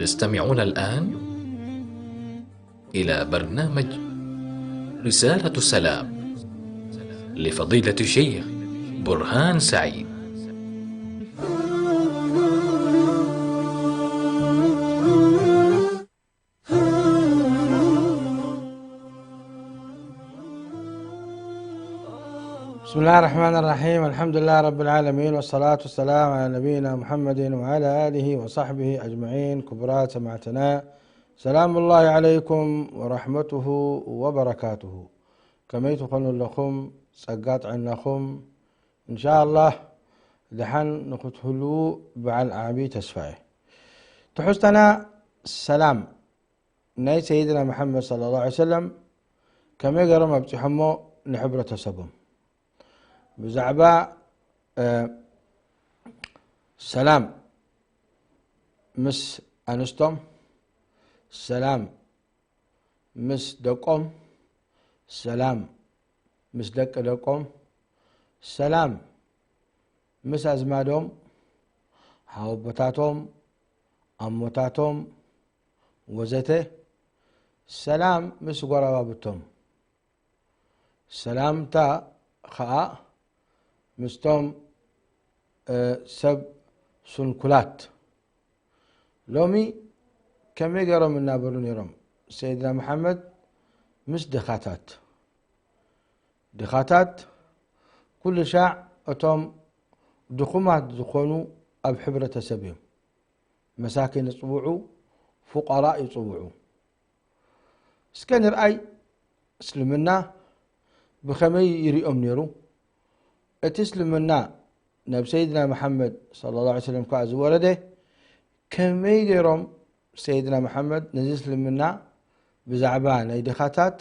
تستمعون الآن إلى برنامج رسالة السلام لفضيلة الشيخ برهان سعيد. بسم الله الرحمن الرحيم. الحمد لله رب العالمين، والصلاة والسلام على نبينا محمد وعلى آله وصحبه أجمعين. ክቡራት ሰማዕትና፣ ሰላም ላሂ ዓለይኩም ወረሕመቱሁ ወበረካቱሁ። ከመይ ትኾኑ ኣለኹም? ጸጋ ጥዕናኹም እንሻኣላህ ደሓን ንኽትህልዉ በዓል ዓቢ ተስፋ እየ። ትሕዝቶና ሰላም ናይ ሰይድና መሓመድ ሰለላሁ ዐለይሂ ወሰለም ከመይ ገይሮም ኣብፂሖሞ ንሕብረተሰቦም። ብዛዕባ ሰላም ምስ ኣንስቶም፣ ሰላም ምስ ደቆም፣ ሰላም ምስ ደቂ ደቆም፣ ሰላም ምስ ኣዝማዶም፣ ሓወቦታቶም፣ ኣሞታቶም ወዘተ፣ ሰላም ምስ ጎረባብቶም፣ ሰላምታ ኸኣ ምስቶም ሰብ ስንኩላት። ሎሚ ከመይ ገይሮም እናበሉ ነይሮም ሰይድና መሓመድ ምስ ድኻታት? ድኻታት ኩሉ ሻዕ እቶም ድኹማት ዝኾኑ ኣብ ሕብረተሰብ እዮም። መሳኪን ይጽውዑ፣ ፉቐራእ ይጽውዑ። እስከ ንርኣይ እስልምና ብኸመይ ይሪኦም ነይሩ? እቲ እስልምና ናብ ሰይድና መሓመድ ሰለላሁ ዐለይሂ ወሰለም ከኣ ዝወረደ ከመይ ገይሮም ሰይድና መሓመድ ነዚ እስልምና ብዛዕባ ናይ ድኻታት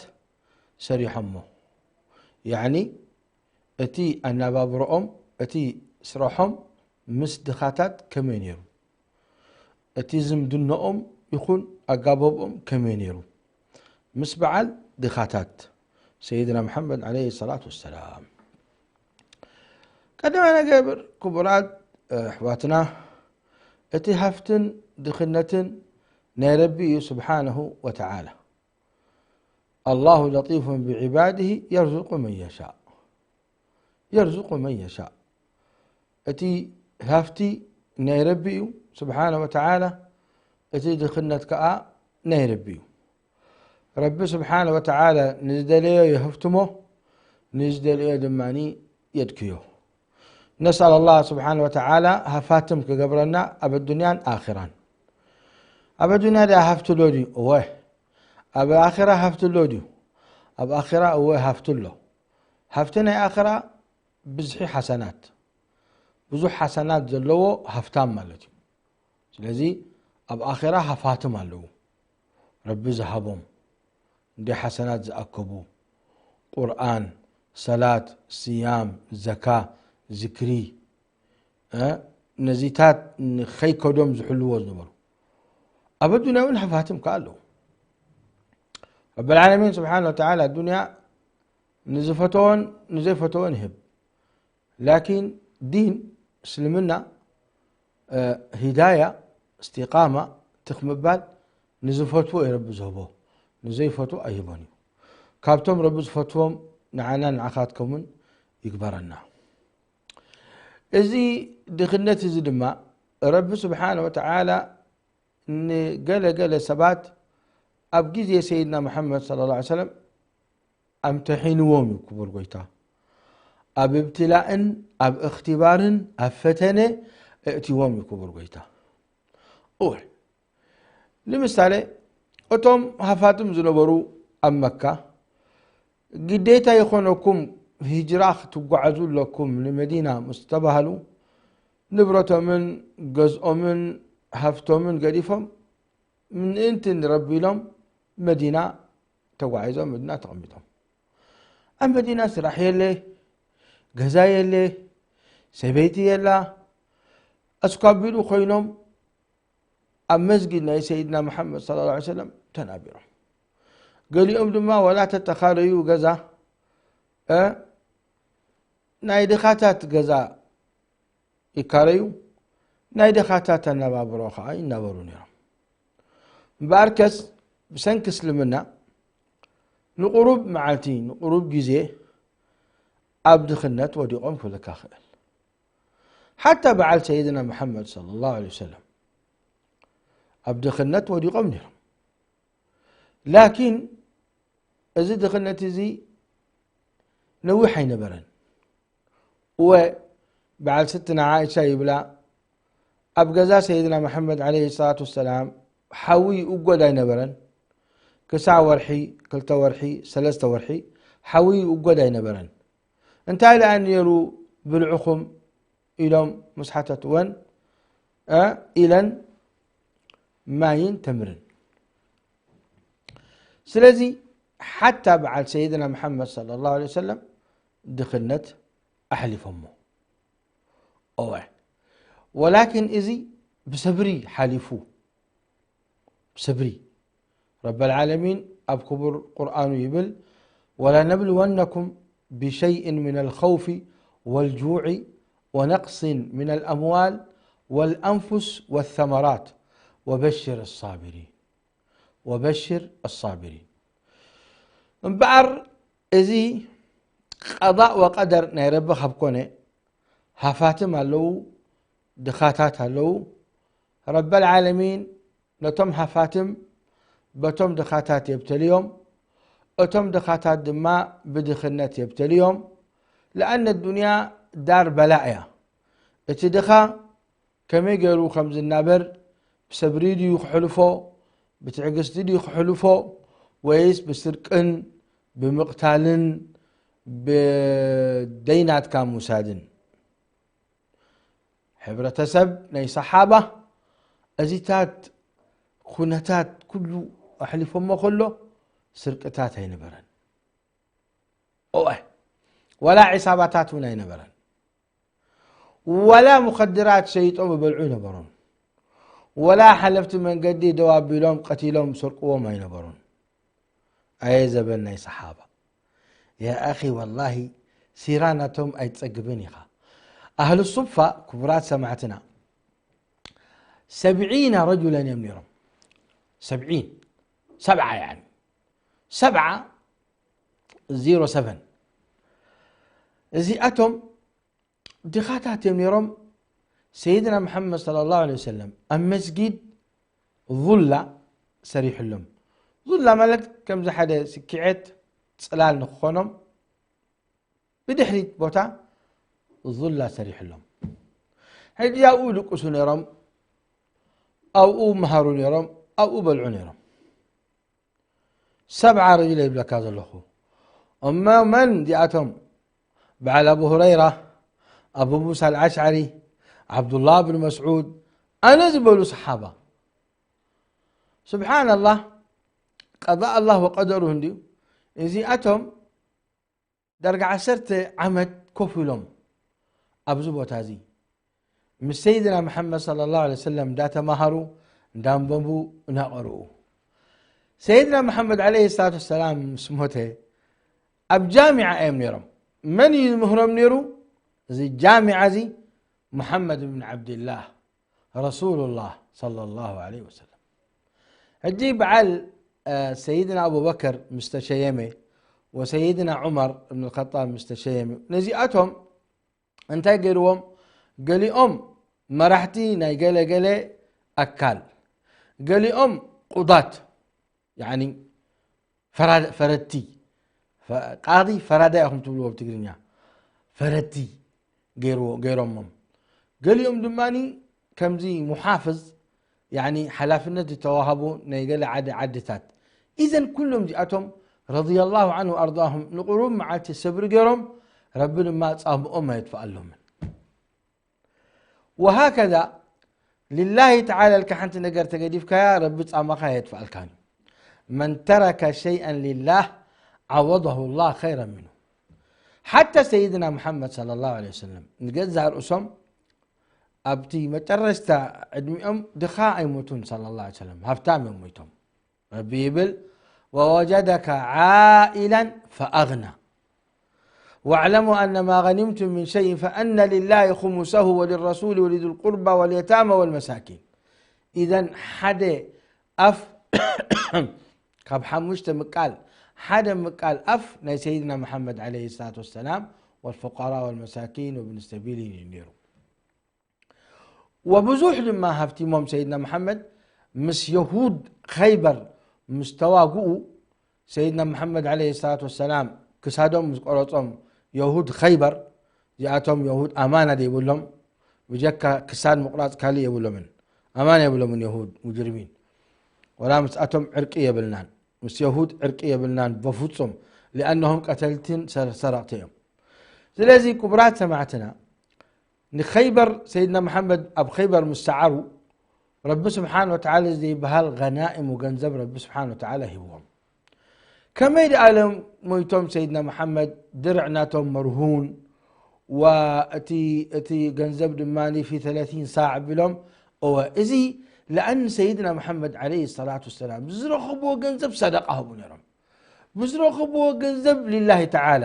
ሰሪሖሞ? ያዕኒ እቲ ኣነባብረኦም፣ እቲ ስራሖም ምስ ድኻታት ከመይ ነይሩ? እቲ ዝምድነኦም ይኹን ኣጋባብኦም ከመይ ነይሩ ምስ በዓል ድኻታት ሰይድና መሓመድ ዓለይሂ ሰላቱ ወሰላም? ቀዳማይ ነገር ክቡራት ኣሕዋትና፣ እቲ ሃፍትን ድኽነትን ናይ ረቢ እዩ ስብሓነሁ ወተዓላ። ኣላሁ ለጢፉን ብዒባድሂ የርዙቁ መን የሻእ። የርዙቁ መን የሻእ። እቲ ሃፍቲ ናይ ረቢ እዩ ስብሓነ ወተዓላ፣ እቲ ድኽነት ከኣ ናይ ረቢ እዩ። ረቢ ስብሓነ ወተዓላ ንዝደለዮ የህፍትሞ፣ ንዝደለዮ ድማ የድክዮ። ነስኣል ኣላህ ስብሓነ ወተዓላ ሃፋትም ክገብረና ኣብ ኣዱንያን ኣኽራን። ኣብ ኣዱንያ ድኣ ሃፍቲ ኣሎ ድዩ? እወ። ኣብ ኣኽራ ሃፍቲ ኣሎ ድዩ? ኣብ ኣኽራ እወ ሃፍቲ ኣሎ። ሃፍቲ ናይ ኣኽራ ብዝሒ ሓሰናት፣ ብዙሕ ሓሰናት ዘለዎ ሃፍታም ማለት እዩ። ስለዚ ኣብ ኣኽራ ሃፋትም ኣለዉ፣ ረቢ ዝሃቦም እንደ ሓሰናት ዝኣከቡ፣ ቁርኣን፣ ሰላት፣ ስያም፣ ዘካ፣ ዝክሪ፣ እ፣ ነዚታት ንኸይከዶም ዝሕልዎ ዝነበሩ። ኣብ ኣዱንያ እውን ሃፋትም ከኣ ኣለዉ። ረቢ ልዓለሚን ስብሓነ ወተዓላ ኣዱንያ ንዝፈተዎን ንዘይፈተዎን ይህብ። ላኪን ዲን እስልምና፣ እ፣ ሂዳያ፣ እስቲቃማ፣ ትኽ ምባል ንዝፈትዎ እዩ ረቢ ዝህቦ፣ ንዘይፈትዎ ኣይህቦን እዩ። ካብቶም ረቢ ዝፈትዎም ንዓና ንዓኻትኩምን ይግበረና። እዚ ድኽነት እዚ ድማ ረቢ ስብሓነ ወተዓላ ንገለ ገለ ሰባት ኣብ ግዜ ሰይድና መሓመድ ሰለላሁ ዐለይሂ ወሰለም ኣምተሒንዎም እዩ ክቡር ጎይታ። ኣብ እብትላእን ኣብ እኽትባርን ኣብ ፈተነ እእትዎም እዩ ክቡር ጎይታ። እወ፣ ንምሳሌ እቶም ሃፋትም ዝነበሩ ኣብ መካ ግዴታ ይኾነኩም ሂጅራ ክትጓዓዙ ኣለኩም ንመዲና ምስ ተባሃሉ፣ ንብረቶምን ገዝኦምን ሃፍቶምን ገዲፎም ምእንቲ ንረቢ ኢሎም መዲና ተጓዒዞም፣ መዲና ተቐሚጦም። ኣብ መዲና ስራሕ የለ፣ ገዛ የለ፣ ሰበይቲ የላ። ኣስኳቢሉ ኮይኖም ኣብ መስጊድ ናይ ሰይድና መሓመድ ሰለላሁ ዐለይሂ ወሰለም ተናቢሮም። ገሊኦም ድማ ዋላ ተተኻረዩ ገዛ፣ እ፣ ናይ ድኻታት ገዛ ይካረዩ፣ ናይ ድኻታት ኣነባብሮ ኸዓ ይናበሩ ነይሮም። እምበኣርከስ ብሰንኪ እስልምና ንቁሩብ መዓልቲ ንቁሩብ ግዜ ኣብ ድኽነት ወዲቖም ክብለካ ክእል። ሓታ በዓል ሰይድና መሓመድ ሰለላሁ ዐለይሂ ወሰለም ኣብ ድኽነት ወዲቖም ነይሮም። ላኪን እዚ ድኽነት እዚ ነዊሕ ኣይነበረን። እወ፣ በዓል ስትና ዓኢሻ ይብላ፣ ኣብ ገዛ ሰይድና መሓመድ ዓለይሂ ሰላቱ ወሰላም ሓዊ ይእጎድ ኣይነበረን። ክሳዕ ወርሒ፣ ክልተ ወርሒ፣ ሰለስተ ወርሒ ሓዊ ይእጎድ ኣይነበረን። እንታይ ደኣ ነይሩ ብልዕኹም ኢሎም ምስ ሓተትወን፣ እ፣ ኢለን ማይን ተምርን። ስለዚ ሓታ በዓል ሰይድና መሓመድ ሰለላሁ ዐለይሂ ወሰለም ድኽነት ኣሕሊፎሞ። እወ፣ ወላኪን እዚ ብሰብሪ ሓሊፉ። ብሰብሪ። ረበል ዓለሚን ኣብ ክቡር ቁርኣኑ ይብል፣ ولنبلونكم بشيء من الخوف والجوع ونقص من الأموال والأنفس والثمرات وبشر الصابرين. وبشر الصابرين. እምበኣር እዚ ቀዳእ ወቀደር ናይ ረቢ ካብ ኮነ፣ ሃፋትም ኣለዉ፣ ድኻታት ኣለዉ። ረበል ዓለሚን ነቶም ሃፋትም በቶም ድኻታት የብተልዮም፣ እቶም ድኻታት ድማ ብድኽነት የብተልዮም። ለኣነ ዱንያ ዳር በላእ እያ። እቲ ድኻ ከመይ ገይሩ ከም ዝናበር፣ ብሰብሪ ድዩ ክሕልፎ፣ ብትዕግስቲ ድዩ ክሕልፎ፣ ወይስ ብስርቅን ብምቕታልን ብደይናትካ ምውሳድን? ሕብረተሰብ ናይ ሰሓባ እዚታት ኩነታት ኩሉ ኣሕሊፎሞ ከሎ ስርቅታት ኣይነበረን። ኦኣይ፣ ዋላ ዒሳባታት እውን ኣይነበረን። ዋላ ሙኸድራት ሸይጦም ይበልዑ ኣይነበሩን። ዋላ ሓለፍቲ መንገዲ ደው ኣቢሎም ቀቲሎም ሰርቅዎም ኣይነበሩን። ኣየ ዘበን ናይ ሰሓባ። ያ ኣኺ፣ ወላሂ ሲራ ናቶም ኣይትጸግብን ኢኻ። ኣህሉ ሱፋ፣ ክቡራት ሰማዕትና፣ ሰብዒና ረጁለን እዮም ነይሮም። ሰብዒን፣ ሰብዓ ያኒ፣ ሰብዓ፣ ዜሮ ሰቨን። እዚኣቶም ድኻታት እዮም ነይሮም። ሰይድና መሓመድ ሰለላሁ ዐለይሂ ወሰለም ኣብ መስጊድ ዙላ ሰሪሕሎም። ዙላ ማለት ከምዚ ሓደ ስኪዔት ጽላል ንክኾኖም ብድሕሪት ቦታ ዙላ ሰሪሕሎም። ሕጂ ኣብኡ ይድቅሱ ነይሮም፣ ኣብኡ መሃሩ ነይሮም፣ ኣብኡ በልዑ ነይሮም። ሰብዓ ረጅለ ይብለካ ዘለኹ። እሞ መን እዚኣቶም? በዓል ኣቡ ሁረይራ፣ ኣቡ ሙሳ ኣልኣሽዓሪ፣ ዓብዱላህ ብን መስዑድ፣ ኣነ ዝበሉ ሰሓባ። ስብሓንላህ፣ ቀዳእ ኣላህ ወቀደሩ እንድዩ። እዚኣቶም ዳርጋ ዓሰርተ ዓመት ኮፍ ኢሎም ኣብዚ ቦታ እዚ ምስ ሰይድና መሓመድ ሰለላሁ ዐለይሂ ወሰለም እንዳተማሃሩ፣ እንዳንበቡ፣ እናቐርኡ። ሰይድና መሓመድ ዐለይሂ ሰላቱ ወሰላም ምስ ሞተ ኣብ ጃሚዓ እዮም ነይሮም። መን እዩ ዝምህሮም ነይሩ? እዚ ጃሚዓ እዚ መሓመድ ብን ዓብድላህ ረሱሉላህ ሰለላሁ ዐለይሂ ወሰለም። ሕጂ በዓል፣ እ፣ ሰይድና ኣቡበከር ምስ ተሸየመ ወሰይድና ዑመር እብን ኸጣብ ምስ ተሸየመ፣ ነዚኣቶም እንታይ ገይርዎም? ገሊኦም መራሕቲ ናይ ገለ ገለ ኣካል፣ ገሊኦም ቁዳት፣ ያኒ ፈራ-፣ ፈረድቲ፣ ፈ-፣ ቃዲ ፈራዳይ ኢኹም ትብልዎ ብትግርኛ፣ ፈረድቲ ገይርዎ-፣ ገይሮሞም። ገሊኦም ድማ ከምዚ ሙሓፍዝ፣ ያኒ ሓላፍነት ዝተዋሃቡ ናይ ገለ ዓዲ ዓድታት። ኢዘን ኩሎም እዚኣቶም ረዲየላሁ ዐንሁ ኣርዳሁም ንቁሩብ መዓልቲ ሰብሪ ገይሮም፣ ረቢ ድማ ጻምኦም ኣየጥፍኣሎምን። ወሃከዛ ሊላሂ ተዓላ ኢልካ ሓንቲ ነገር ተገዲፍካያ፣ ረቢ ጻማኻ ኣየጥፍኣልካን እዩ። መን ተረከ ሸይአን ሊላህ ዓወደሁ ላህ ኸይረን ምንሁ። ሓታ ሰይድና ሙሓመድ ሰለላሁ ዐለይሂ ወሰለም ንገዛእ ርእሶም ኣብቲ መጨረሽታ ዕድሚኦም ድኻ ኣይሞቱን ሰለላሁ ዐለይሂ ወሰለም፣ ሃብታም እዮም ሞይቶም። ረቢ ይብል፣ "ወወጀደከ ዓኢላን ፈኣግና። ወዕለሙ ኣነ ማ ገኒምቱም ምን ሸይን ፈኣነ ሊላሂ ኹሙሰሁ ወሊረሱሊ ወሊዙል ቁርባ ወልየታማ ወልመሳኪን." ኢዘን ሓደ ኣፍ ካብ ሓሙሽተ ምቃል ሓደ ምቃል ኣፍ ናይ ሰይድና መሓመድ ዓለይሂ ሰላቱ ወሰላም ወልፉቃራ ወልመሳኪን ወብን ሰቢል እዩ ነይሩ። ወብዙሕ ድማ ሃፍቲሞም ሰይድና መሓመድ ምስ የሁድ ኸይበር ምስ ተዋግኡ፣ ሰይድና መሓመድ ዓለይሂ ሰላቱ ወሰላም ክሳዶም ምስ ቆረጾም፣ የሁድ ኸይበር፣ እዚኣቶም የሁድ ኣማና ዘይብሎም፣ ብጀካ ክሳድ ምቑራጽ ካልእ የብሎምን። ኣማና የብሎምን የሁድ ሙጅሪሚን። ወላ ምስኣቶም ዕርቂ የብልናን፣ ምስ የሁድ ዕርቂ የብልናን በፍጹም። ሊኣነሆም ቀተልትን ሰር-፣ ሰረቕቲ እዮም። ስለዚ ክቡራት ሰማዕትና፣ ንኸይበር ሰይድና መሓመድ ኣብ ኸይበር ምስ ሰዓሩ፣ ረቢ ስብሓን ወተዓላ ዘይበሃል ገናኢም ገንዘብ ረቢ ስብሓን ወተዓላ ሂብዎም። ከመይ ደኣ ኢሎም ሞይቶም ሰይድና መሓመድ ድርዕ ናቶም መርሁን፣ ወእቲ፣ እቲ ገንዘብ ድማ ፊ ተለቲን ሳዕ ቢሎም። እወ፣ እዚ ለኣን ሰይድና መሓመድ ዓለይሂ ሰላቱ ወሰላም ዝረኸብዎ ገንዘብ ሰደቃ ህቡ ነይሮም። ብዝረኸብዎ ገንዘብ ሊላሂ ተዓላ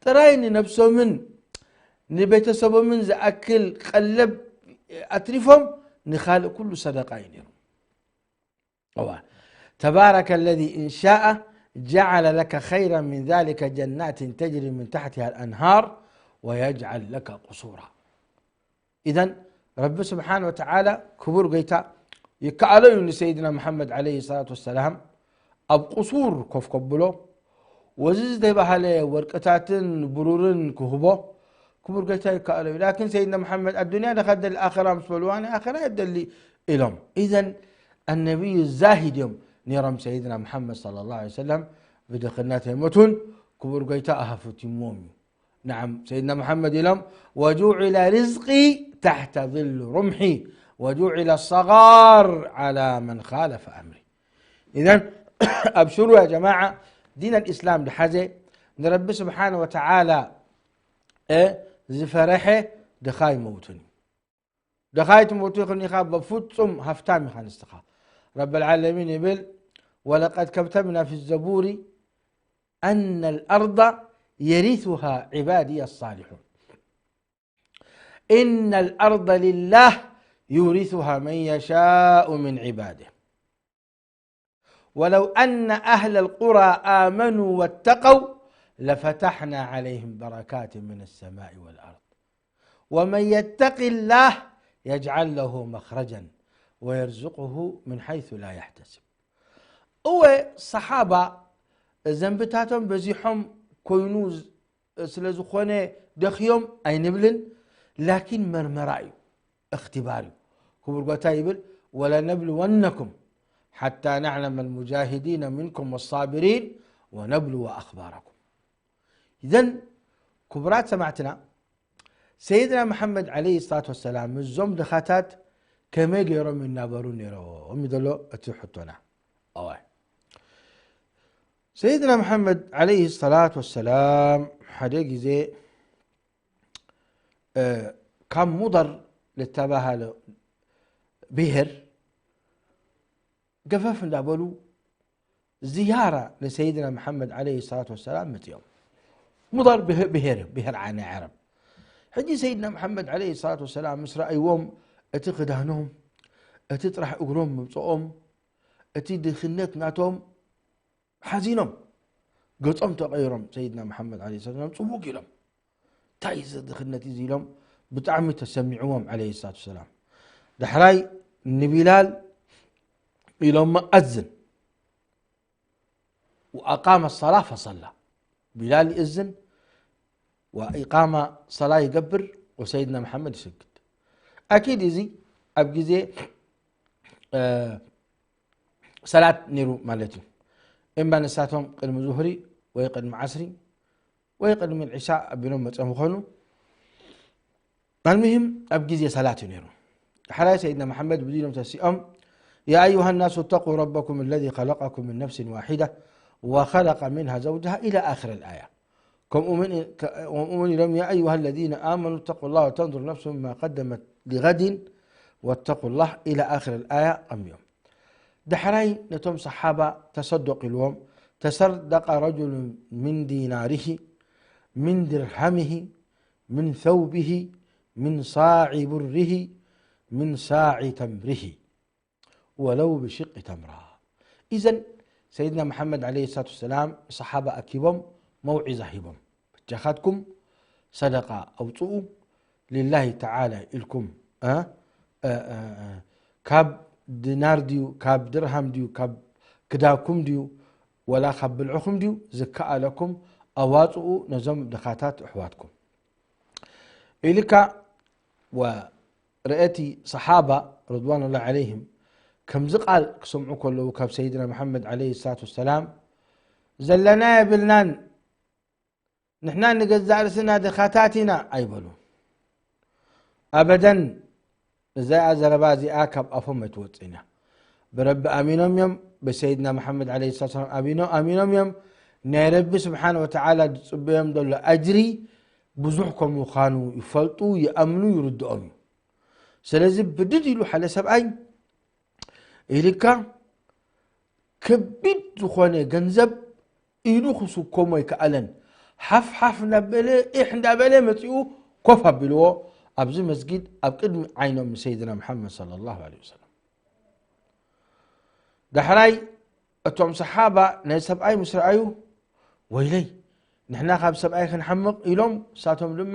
ጥራይ ንነብሶምን ንቤተሰቦምን ዝኣክል ቀለብ ኣትሪፎም ንኻልእ ኩሉ ሰደቃ እዩ ነይሩ። እዋ፣ تبارك الذي إن شاء جعل لك خيرا من ذلك جنات تجري من تحتها الأنهار ويجعل لك قصورا. ኢዘን ረቢ ስብሓን ወተዓላ ክቡር ጎይታ ይከኣሎ እዩ ንሰይድና መሓመድ ዓለይሂ ሰላቱ ወሰላም ኣብ ቁሱር ኮፍ ከብሎ፣ ወዚ ዝተባሃለ ወርቅታትን ብሩርን ክህቦ ክቡር ጎይታ ይከኣሎ እዩ። ላኪን ሰይድና መሓመድ ኣዱንያ ደኻ ደሊ ኣኸራ ምስ በልዋ ናይ ኣኸራ የደሊ ኢሎም። ኢዘን ኣነቢዩ ዛሂድ እዮም ነይሮም ሰይድና መሓመድ ሰለላሁ ዐለይሂ ወሰለም። ብድኽነት ኣይሞቱን፣ ክቡር ጎይታ ኣሃፍቲምዎም እዩ። نعم، سيدنا محمد يلوم: وجعل رزقي تحت ظل رمحي وجعل الصغار على من خالف أمري. إذن أبشروا يا جماعة، دين الإسلام دحزة نربي سبحانه وتعالى، إيه، ዝፈረሐ ድኻ ኣይመውትን እዩ። ድኻ ኣይትመውት ይኹን ኢኻ፣ በፍጹም ሃፍታም ኢኻ ንስኻ። ረብ العالمين ይብል: ولقد كتبنا في الزبور أن الأرض يرثها عبادي الصالحون. إن الأرض لله يورثها من يشاء من عباده. ولو أن أهل القرى آمنوا واتقوا لفتحنا عليهم بركات من السماء والأرض. ومن يتق الله يجعل له مخرجا ويرزقه من حيث لا يحتسب. እወ፣ ሰሓባ ዘንብታቶም በዚሖም ኮይኑ ዝ-፣ ስለ ዝኾነ ደኽዮም ኣይንብልን፣ ላኪን መርመራ እዩ፣ እኽትባር እዩ። ክቡር ጎታ ይብል: ولنبلونكم حتى نعلم المجاهدين منكم والصابرين ونبلو أخباركم. إذن ክቡራት ሰማዕትና፣ ሰይድና መሓመድ ዓለይሂ ሰላቱ ወሰላም ምስዞም ድኻታት ከመይ ገይሮም ይናበሩ ነይሮም እዩ ዘሎ እቲ ሕቶና። እዋይ። ሰይድና መሓመድ ዓለይሂ ሰላቱ ወሰላም ሓደ ግዜ፣ እ፣ ካብ ሙደር ዝተባሃለ ብሄር ገፈፍ እንዳበሉ ዝያራ ንሰይድና መሓመድ ዓለይሂ ሰላቱ ወሰላም መጺኦም። ሙዳር ብሄ-፣ ብሄር እዩ፣ ብሄር ዓ-፣ ናይ ዓረብ። ሕጂ ሰይድና መሓመድ ዓለይሂ ሰላቱ ወሰላም ምስ ረኣይዎም፣ እቲ ክዳኖም፣ እቲ ጥራሕ እግሮም ምምጽኦም፣ እቲ ድኽነት ናቶም ሓዚኖም፣ ገጾም ተቐይሮም። ሰይድና መሓመድ ዓለይሂ ሰላም ጽቡቕ ኢሎም። እንታይ እዚ ድኽነት እዚ ኢሎም ብጣዕሚ ተሰሚዕዎም ዓለይሂ ሰላቱ ወሰላም። ዳሕራይ ንቢላል ኢሎሞ ኣዝን። وأقام الصلاة فصلى. ቢላል ይእዝን፣ ወኢቃማ ሰላ ይገብር፣ ወሰይድና መሓመድ ይስግድ። ኣኪድ እዚ ኣብ ግዜ፣ እ፣ ሰላት ነይሩ ማለት እዩ። እማ ንሳቶም ቅድሚ ዙህሪ ወይ ቅድሚ ዓስሪ ወይ ቅድሚ ዒሻ ኣቢሎም መጾም ይኾኑ። ኣልሙሂም ኣብ ግዜ ሰላት እዩ ነይሩ። ሓራይ ሰይድና መሓመድ ብዲኖም ተሲኦም: يا أيها الناس اتقوا ربكم الذي خلقكم من نفس واحدة وخلق منها زوجها إلى آخر الآية. ከምኡ እውን፣ ከምኡ እውን ኢሎም: يا أيها الذين آمنوا اتقوا الله ولتنظر نفس ما قدمت لغد واتقوا الله إلى آخر الآية ኣንቢቦም። ዳሕራይ ነቶም ሰሓባ ተሰደቕ ኢልዎም። تصدق رجل من ديناره، من درهمه، من ثوبه، من صاع بره، من صاع تمره، ولو بشق تمرة. إذن سيدنا محمد عليه الصلاة والسلام صحابة أكيبهم موعظة هبهم. بجاخاتكم صدقة أوصؤوا لله تعالى إلكم، أه؟ أه، أه، أه. ካብ ድናር ድዩ፣ ካብ ድርሃም ድዩ፣ ካብ ክዳኩም ድዩ፣ ወላ ካብ ብልዕኹም ድዩ፣ ዝከኣለኩም ኣዋፅኡ ነዞም ድኻታት ኣሕዋትኩም። ኢልካ ወ-፣ ርእቲ ሰሓባ ርድዋኑላሂ ዐለይሂም ከምዚ ቃል ክሰምዑ ከለዉ ካብ ሰይድና መሓመድ ዐለይሂ ሰላቱ ወሰላም፣ ዘለና የብልናን፣ ንሕና ንገዛእ ርእስና ድኻታት ኢና ኣይበሉ። ኣበደን እዚኣ ዘረባ እዚኣ ካብ ኣፎም ኣይትወፅእን እያ። ብረቢ ኣሚኖም እዮም፣ ብሰይድና መሓመድ ዐለይሂ ሰላቱ ወሰላም ኣሚኖ-፣ ኣሚኖም እዮም። ናይ ረቢ ስብሓን ወተዓላ ዝፅበዮም ዘሎ ኣጅሪ ብዙሕ ከም ምዃኑ ይፈልጡ፣ ይኣምኑ፣ ይርድኦም እዩ። ስለዚ ብድድ ኢሉ ሓደ ሰብኣይ ኢልካ ከቢድ ዝኾነ ገንዘብ ኢዱ ክስከሞ ኣይከኣለን። ሓፍ ሓፍ እናበለ፣ ኢሕ እንዳበለ መፂኡ ኮፍ ኣቢልዎ ኣብዚ መስጊድ ኣብ ቅድሚ ዓይኖም ንሰይድና መሓመድ ሰለላሁ ዐለይሂ ወሰለም። ዳሕራይ እቶም ሰሓባ ነዚ ሰብኣይ ምስ ረኣዩ፣ "ወይለይ፣ ንሕና ካብ ሰብኣይ ክንሓምቕ?" ኢሎም፣ ንሳቶም ድማ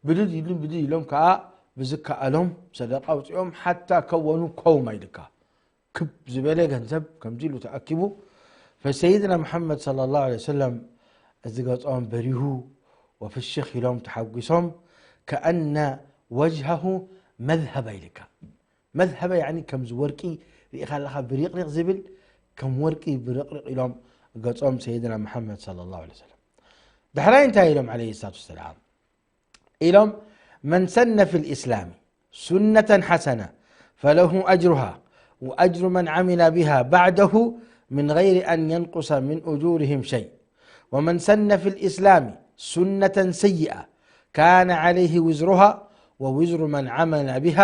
ብድድ ኢሉ ብድድ ኢሎም ከኣ ብዝከኣሎም ሰደቃ ኣውፂኦም፣ ሓታ ከወኑ ከውማ ኢልካ ክብ ዝበለ ገንዘብ ከምዚ ኢሉ ተኣኪቡ። ፈሰይድና መሓመድ ሰለላሁ ዐለይሂ ወሰለም እዚ ገጾም በሪሁ፣ ወፍሽኽ ኢሎም ተሓጒሶም፣ ከኣነ ወጅሃሁ መዝሀበ ኢልካ። መዝሀበ ያዕኒ ከምዚ ወርቂ ርኢኻ ኣለኻ ብሪቕሪቕ ዝብል፣ ከም ወርቂ ብርቕሪቕ ኢሎም ገጾም ሰይድና መሓመድ ሰለላሁ ዐለይሂ ወሰለም። ዳሕራይ እንታይ ኢሎም ዐለይሂ ሰላቱ ወሰላም? ኢሎም፣ "መን ሰነ ፊል ኢስላሚ ሱነተን ሐሰነ ፈለሁ አጅሩሃ ወአጅሩ መን ዐሚለ ቢሃ በዕደሁ ምን ገይሪ አን የንቁሰ ምን ኡጁሪሂም ሸይ። ወመን ሰነ ፊል ኢስላሚ ሱነተን ሰይአ ካነ ዐለይሂ ውዝሩሃ ወውዝሩ መን ዐመለ ቢሃ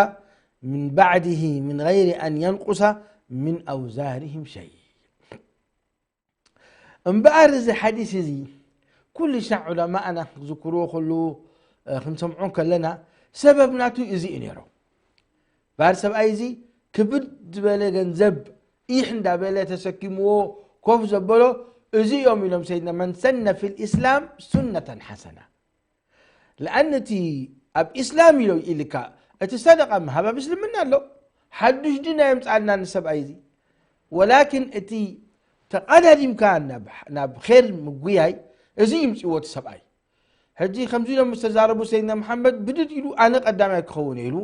ምን በዕዲሂ ምን ገይሪ አን የንቁሰ ምን አውዛሪሂም ሸይ።" እምበኣር እዚ ሓዲስ እዚ ኩሉ ሻዕ ዑለማእና ክዝክርዎ ከለዉ፣ እ፣ ክንሰምዖ ከለና ሰበብ ናቱ እዚ እዩ ነይሩ። ባር ሰብኣይ እዚ ክብድ ዝበለ ገንዘብ ኢሕ እንዳበለ ተሰኪምዎ ኮፍ ዘበሎ እዚ እዮም ኢሎም ሰይድና፣ "መን ሰነ ፊል ኢስላም ሱነተን ሓሰና።" ለኣን እቲ ኣብ ኢስላም ኢሎ ኢልካ እቲ ሰደቃ ምሃብ ኣብ እስልምና ኣሎ። ሓዱሽ ድና የምፅኣልና ንሰብኣይ እዚ። ወላኪን እቲ ተቓዳዲምካ ናብ፣ ናብ ኼር ምጉያይ እዚ ይምፅዎ እቲ ሰብኣይ። ሕጂ ከምዚ ኢሎም ምስ ተዛረቡ ሰይድና መሓመድ ብድድ ኢሉ ኣነ ቀዳማይ ክኸውን ኢሉ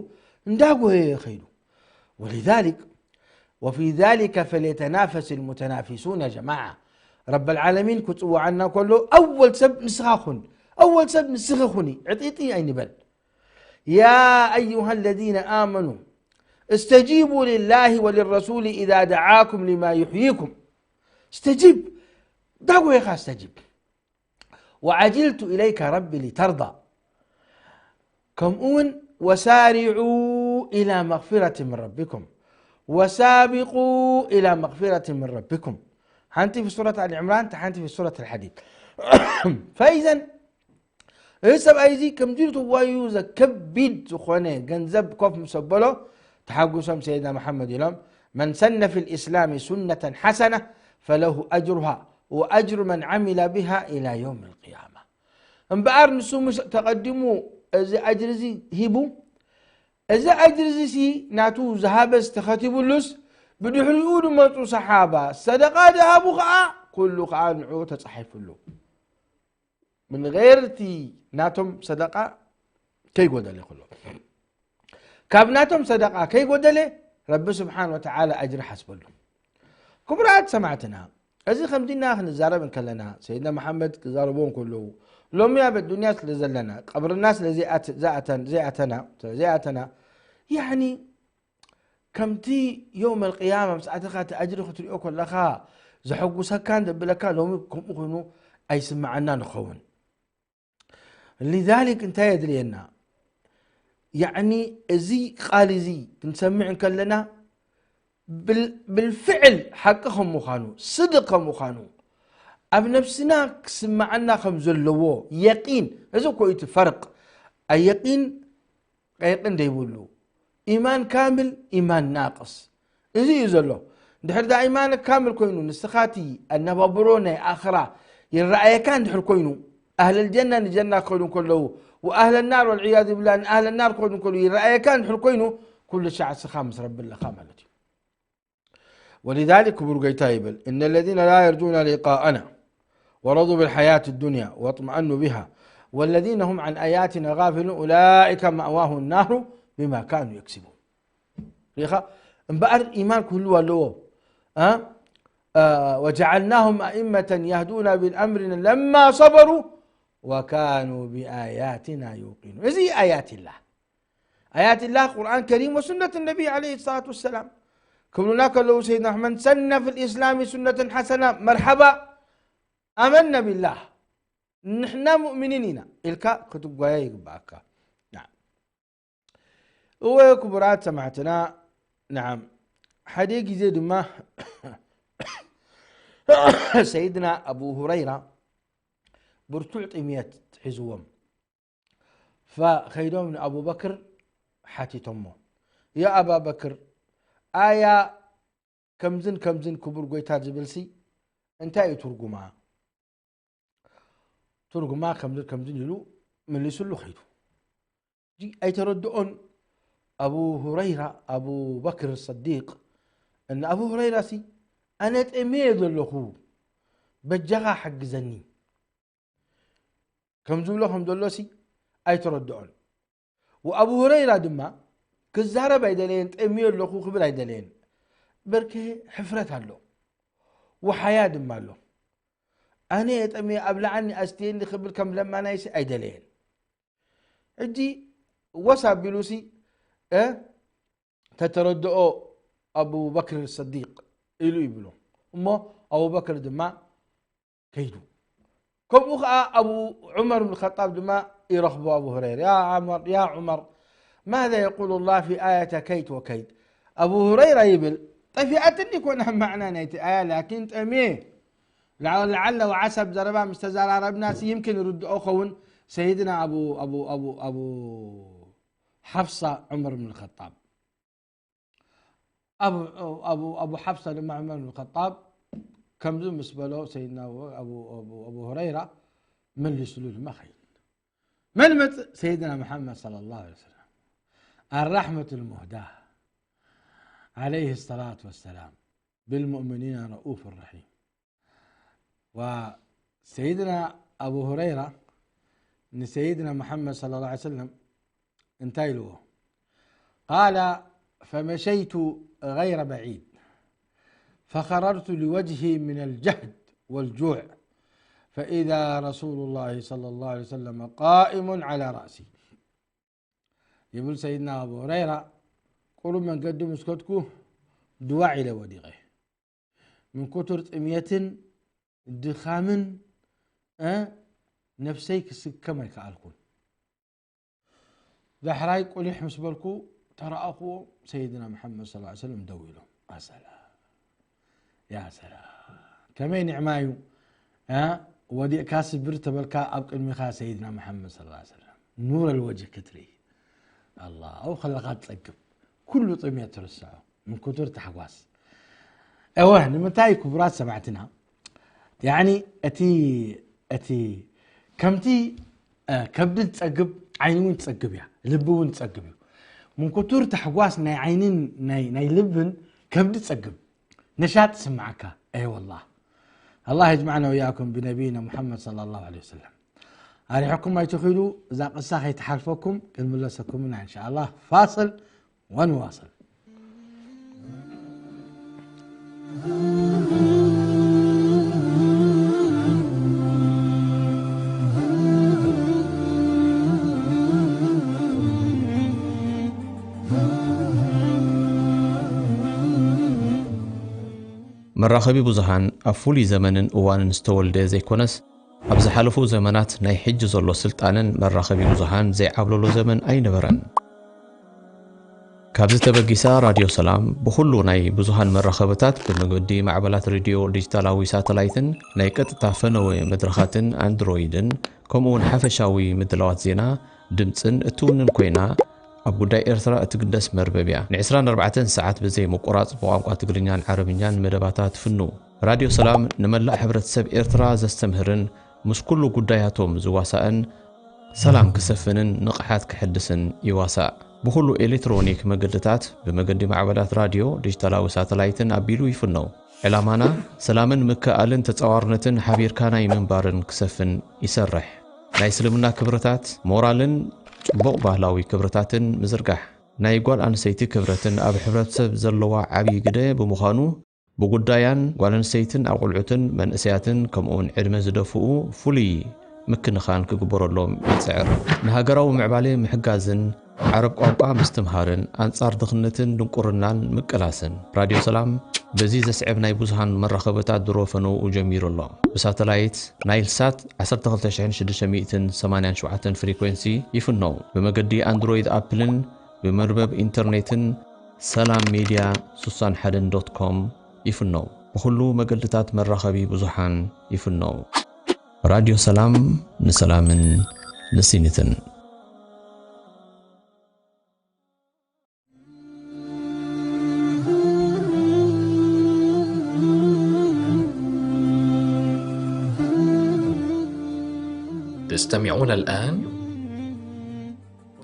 እንዳጎየ ከይዱ። ولذلك وفي ذلك فليتنافس المتنافسون يا جماعة። ረበል ዓለሚን ክፅውዓና ከሎ ኣወል ሰብ ንስኻ ኩን፣ ኣወል ሰብ ንስኺ ኩኒ፣ ዕጢጢ ኣይንበል። يا أيها الذين آمنوا استجيبوا لله وللرسول إذا دعاكم لما يحييكم. استجب، ዳጎይኻ استجب. وعجلت إليك ربي لترضى. ከምኡ እውን وسارعوا إلى مغفرة من ربكم وسابقوا إلى مغفرة من ربكم. ሓንቲ في سورة آل عمران፣ ሓንቲ في سورة الحديد. فإذا እዚ ሰብኣይ እዚ ከምዚ ኢሉ ተዋዩ ዘከቢድ ዝኾነ ገንዘብ ኮፍ ምስ ኣበሎ ተሓጒሶም ሰይድና መሓመድ ኢሎም፣ من سن في الإسلام سنة حسنة فله أجرها وأجر من عمل بها إلى يوم القيامة። እምበኣር ንሱ ምስ ተቐዲሙ እዚ ኣጅሪ እዚ ሂቡ፣ እዚ ኣጅሪ እዚ ሲ ናቱ ዝሃበስ ተኸቲቡሉስ፣ ብድሕሪኡ ዝመፁ ሰሓባ ሰደቃ ዝሃቡ ኸዓ ኩሉ ኸዓ ንዑ ተፃሒፉሉ። ምን ገይር እቲ ናቶም ሰደቃ ከይጎደለ ይኽእሎ። ካብ ናቶም ሰደቃ ከይጎደለ ረቢ ስብሓን ወተዓላ ኣጅሪ ሓስበሉ። ክቡራት ሰማዕትና፣ እዚ ከምዚና ክንዛረብ እንከለና፣ ሰይድና መሓመድ ክዛረቡ እንከለዉ፣ ሎሚ ኣብ ኣዱንያ ስለ ዘለና፣ ቀብርና ስለ ዘይኣት-፣ ዘይኣተን-፣ ዘይኣተና፣ ስለ ዘይኣተና፣ ያዕኒ ከምቲ የውመል ቅያማ ምስ ኣተኻ እቲ ኣጅሪ ክትሪኦ ከለኻ ዘሐጉሰካን ዘብለካ ሎሚ ከምኡ ኮይኑ ኣይስምዓና ንኸውን። ሊዛሊክ እንታይ የድልየና? ያዕኒ እዚ ቃል እዚ ክንሰምዕ እንከለና ብል-፣ ብልፍዕል ሓቂ ከም ምዃኑ፣ ስድቕ ከም ምዃኑ፣ ኣብ ነብስና ክስምዓና ከም ዘለዎ የቂን፣ እዚ እኮ እዩ እቲ ፈርቅ። ኣየቂን ቀይቅን ደይብሉ። ኢማን ካምል፣ ኢማን ናቅስ። እዚ እዩ ዘሎ። እንድሕር ደኣ ኢማንክ ካምል ኮይኑ፣ ንስኻ እቲ ኣነባብሮ ናይ ኣኽራ ይረኣየካ እንድሕር ኮይኑ፣ ኣህለል ጀና ንጀና ክኸዱ እንከለዉ፣ ወኣህለል ናር ወልዕያዙ ቢላህ ንኣህለል ናር ክኸዱ እንከለዉ ይረኣየካ እንድሕር ኮይኑ፣ ኩሉ ሻዕ ንስኻ ምስ ረቢ ኣለኻ ማለት እዩ። ولذلك ክቡር ጎይታ ይብል፣ إن الذين لا يرجون لقاءنا ورضوا بالحياة الدنيا واطمأنوا بها والذين هم عن آياتنا غافلون أولئك مأواهم النار بما كانوا يكسبون. ሪኻ እምበኣር ኢማን ክህልው ኣለዎ። እ? እ፣ وجعلناهم أئمة يهدون بأمرنا لما صبروا وكانوا بآياتنا يوقنون። እዚ ኣያት ኢላ ኣያት ኢላ ቁርኣን ከሪም ወሱነት ነቢ ዓለይሂ ሰላቱ ወሰላም ክብሉና ከለዉ ሰይድና ኣሕመድ ሰነ ፊል ኢስላሚ ሱነትን ሓሰና መርሓባ ኣመና ቢላህ ንሕና ሙእሚኒን ኢና ኢልካ ክትጓየ ይግባኣካ። ናም። እወ ክቡራት ሰማዕትና፣ ናም፣ ሓደ ግዜ ድማ ሰይድና ኣቡ ሁረይራ ብርቱዕ ጥምየት ሒዝዎም ፈኸይዶም ንኣቡበክር ሓቲቶሞ፣ ያ ኣባበክር፣ ኣያ ከምዝን ከምዝን ክቡር ጎይታ ዝብልሲ እንታይ እዩ ትርጉማ? ትርጉማ ከምዝን ከምዝን ኢሉ መሊስሉ ኸይዱ። እጂ ኣይተረድኦን። ኣቡ ሁረይራ፣ ኣቡ በክር ሰዲቅ፣ እና ኣቡ ሁረይራ ሲ ኣነ ጠምየ ዘለኹ በጃኻ ሓግዘኒ ከም ዝብሎ ከም ዘሎ ሲ ኣይተረድኦን። ወኣቡ ሁረይራ ድማ ክዛረብ ኣይደለየን፣ ጠምየ ኣለኹ ክብል ኣይደለየን። በርከ ሕፍረት ኣሎ፣ ወሓያ ድማ ኣሎ። ኣነ ጠምየ ኣብልዓኒ ኣስትየኒ ክብል ከም ለማናይሲ ኣይደለየን። ሕጂ ወስ ኣቢሉሲ፣ እ፣ ተተረድኦ ኣቡ በክር ሰዲቅ ኢሉ ይብሎ። እሞ ኣቡ በክር ድማ ከይዱ። ከምኡ ኸዓ ኣቡ ዑመር ብን ኸጣብ ድማ ይረኽቦ ኣቡ ሁረይራ። ያ ዑመር፣ ያ ዑመር፣ ማذا يقول الله في آية كيت وكيت؟ ኣቡ ሁረይራ ይብል፣ ጠፊኣትኒ ኮነ ማዕና ናይቲ ኣያ፣ ላኪን ጠምየ። ለዓለ ወዓሳ ብዘረባ ምስ ተዘራረብና ሲ ይምክን ይርድኦ ኸውን ሰይድና ኣቡ፣ ኣቡ፣ ኣቡ፣ ኣቡ ሓፍሳ ዑመር ብን ኸጣብ። ኣቡ፣ ኣቡ፣ ኣቡ ሓፍሳ ድማ ዑመር ብን ኸጣብ ከምዚ ምስ በሎ ሰይድና ኣቡ፣ ኣቡ፣ ኣቡ፣ ኣቡ ሁረይራ መሊስሉ ድማ ኸይድ። መን መጽእ? ሰይድና መሓመድ ሰለላሁ ዐለይሂ ወሰለም። الرحمة المهداة عليه الصلاة والسلام بالمؤمنين رؤوف رحيم. وسيدنا أبو هريرة نسيدنا محمد صلى الله عليه وسلم انتهي له. قال: فمشيت غير بعيد فخررت لوجهي من الجهد والجوع فإذا رسول الله صلى الله عليه وسلم قائم على رأسي. يقول سيدنا أبو هريرة، قرب من قدم اسكتكو دواعي لوديقه من كتر طمية ድኻምን፣ እ፣ ነፍሰይ ክስከም ኣይከኣልኩን። ዳሕራይ ቁሊሕ ምስ በልኩ ተረኣኹዎ ሰይድና መሓመድ ሰለላሁ ዐለይሂ ወሰለም ደው ኢሎም። ኣሰላ፣ ያ ሰላ፣ ከመይ ኒዕማ እዩ፣ እ፣ ወዲቕካ ስብር ተበልካ ኣብ ቅድሚኻ ሰይድና መሓመድ ሰለላሁ ዐለይሂ ወሰለም ኑር ኣልወጅህ ክትርኢ። ኣላ፣ ኣብኡ ከለኻ ትጸግብ፣ ኩሉ ጥምየት ትርስዖ ምን ክቱር ታሕጓስ። እወ፣ ንምንታይ ክቡራት ሰማዕትና፣ ያዕኒ እቲ፣ እቲ ከምቲ፣ እ፣ ከብዲ ትጸግብ፣ ዓይኒ እውን ትጸግብ እያ፣ ልቢ እውን ትጸግብ እዩ። ምን ክቱር ታሕጓስ ናይ ዓይንን ናይ፣ ናይ ልብን ከብዲ ትጸግብ። ነሻጥ ይስምዓካ። ኣይ ወላህ። ኣላህ የጅማዕና ወያኩም ብነቢይና ሙሐመድ ሰለላሁ ዐለይሂ ወሰለም። ኣሪሕኩም ኣይትኺዱ፣ እዛ ቅሳ ከይትሓልፈኩም ክንምለሰኩምና እንሻኣላህ። ፋስል ወንዋስል። መራኸቢ ብዙሃን ኣብ ፍሉይ ዘመንን እዋንን ዝተወልደ ዘይኮነስ፣ ኣብ ዝሓለፉ ዘመናት ናይ ሕጂ ዘሎ ስልጣነን መራኸቢ ብዙሃን ዘይዓብለሎ ዘመን ኣይነበረን። ካብዚ ተበጊሳ ራድዮ ሰላም ብኹሉ ናይ ብዙሃን መራኸብታት ብመገዲ ማዕበላት ሬድዮ ዲጂታላዊ ሳተላይትን ናይ ቀጥታ ፈነወ መድረኻትን ኣንድሮይድን ከምኡውን ሓፈሻዊ ምድላዋት ዜና፣ ድምጽን እትውንን ኮይና፣ ኣብ ጉዳይ ኤርትራ እትግደስ መርበብ እያ። ን ዕስራን ኣርባዕተን ሰዓት ብዘይ ምቁራጽ ብቋንቋ ትግርኛን ዓረብኛን መደባታ ትፍኑ። ራድዮ ሰላም ንመላእ ሕብረተሰብ ኤርትራ ዘስተምህርን ምስ ኩሉ ጉዳያቶም ዝዋሳእን ሰላም ክሰፍንን ንቕሓት ክሕድስን ይዋሳእ። ብኹሉ ኤሌክትሮኒክ መገድታት፣ ብመገዲ ማዕበላት ራድዮ፣ ዲጂታላዊ ሳተላይትን ኣቢሉ ይፍነው። ዕላማና ሰላምን ምክእኣልን ተጻዋርነትን ሓቢርካ ናይ ምንባርን ክሰፍን ይሰርሕ። ናይ እስልምና ክብርታት፣ ሞራልን ጽቡቕ ባህላዊ ክብርታትን ምዝርጋሕ። ናይ ጓል ኣንስተይቲ ክብረትን ኣብ ሕብረተሰብ ዘለዋ ዓብዪ ግደ ብምዃኑ፣ ብጉዳያን ጓል ኣንስተይትን ኣብ ቁልዑትን መንእሰያትን ከምኡውን ዕድመ ዝደፍኡ ፍሉይ ምክንኻን ክግበረሎም ይጽዕር። ንሃገራዊ ምዕባለ ምሕጋዝን ዓረብ ቋንቋ ምስትምሃርን ኣንጻር ድኽነትን ድንቁርናን ምቅላስን። ራድዮ ሰላም በዚ ዘስዕብ ናይ ብዙሃን መራኸብታት ድሮ ፈነውኡ ጀሚሩ ኣሎ። ብሳተላይት ናይል ሳት ዓሰርተ ክልተ ሽሕን ሽዱሽተ ሚእትን ሰማንያን ሸውዓተን ፍሪኮንሲ ይፍነው። ብመገዲ ኣንድሮይድ ኣፕልን ብመርበብ ኢንተርኔትን ሰላም ሜድያ ስሳን ሓደን ዶት ኮም ይፍነው። ብኹሉ መገድታት መራኸቢ ብዙሓን ይፍነው። ራድዮ ሰላም፣ ንሰላምን ንሲኒትን። تستمعون الآن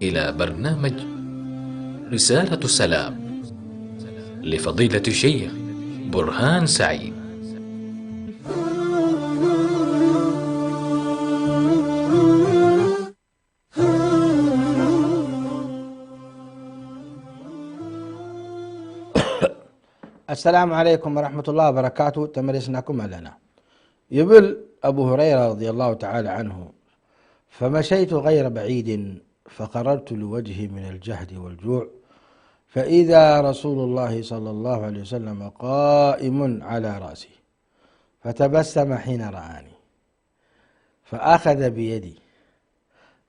إلى برنامج رسالة السلام لفضيلة الشيخ برهان سعيد. السلام عليكم ورحمة الله وبركاته. تمرسناكم لنا. يبل أبو هريرة رضي الله تعالى عنه: فمشيت غير بعيد فقررت لوجهي من الجهد والجوع، فإذا رسول الله صلى الله عليه وسلم قائم على رأسي، فتبسم حين رآني، فأخذ بيدي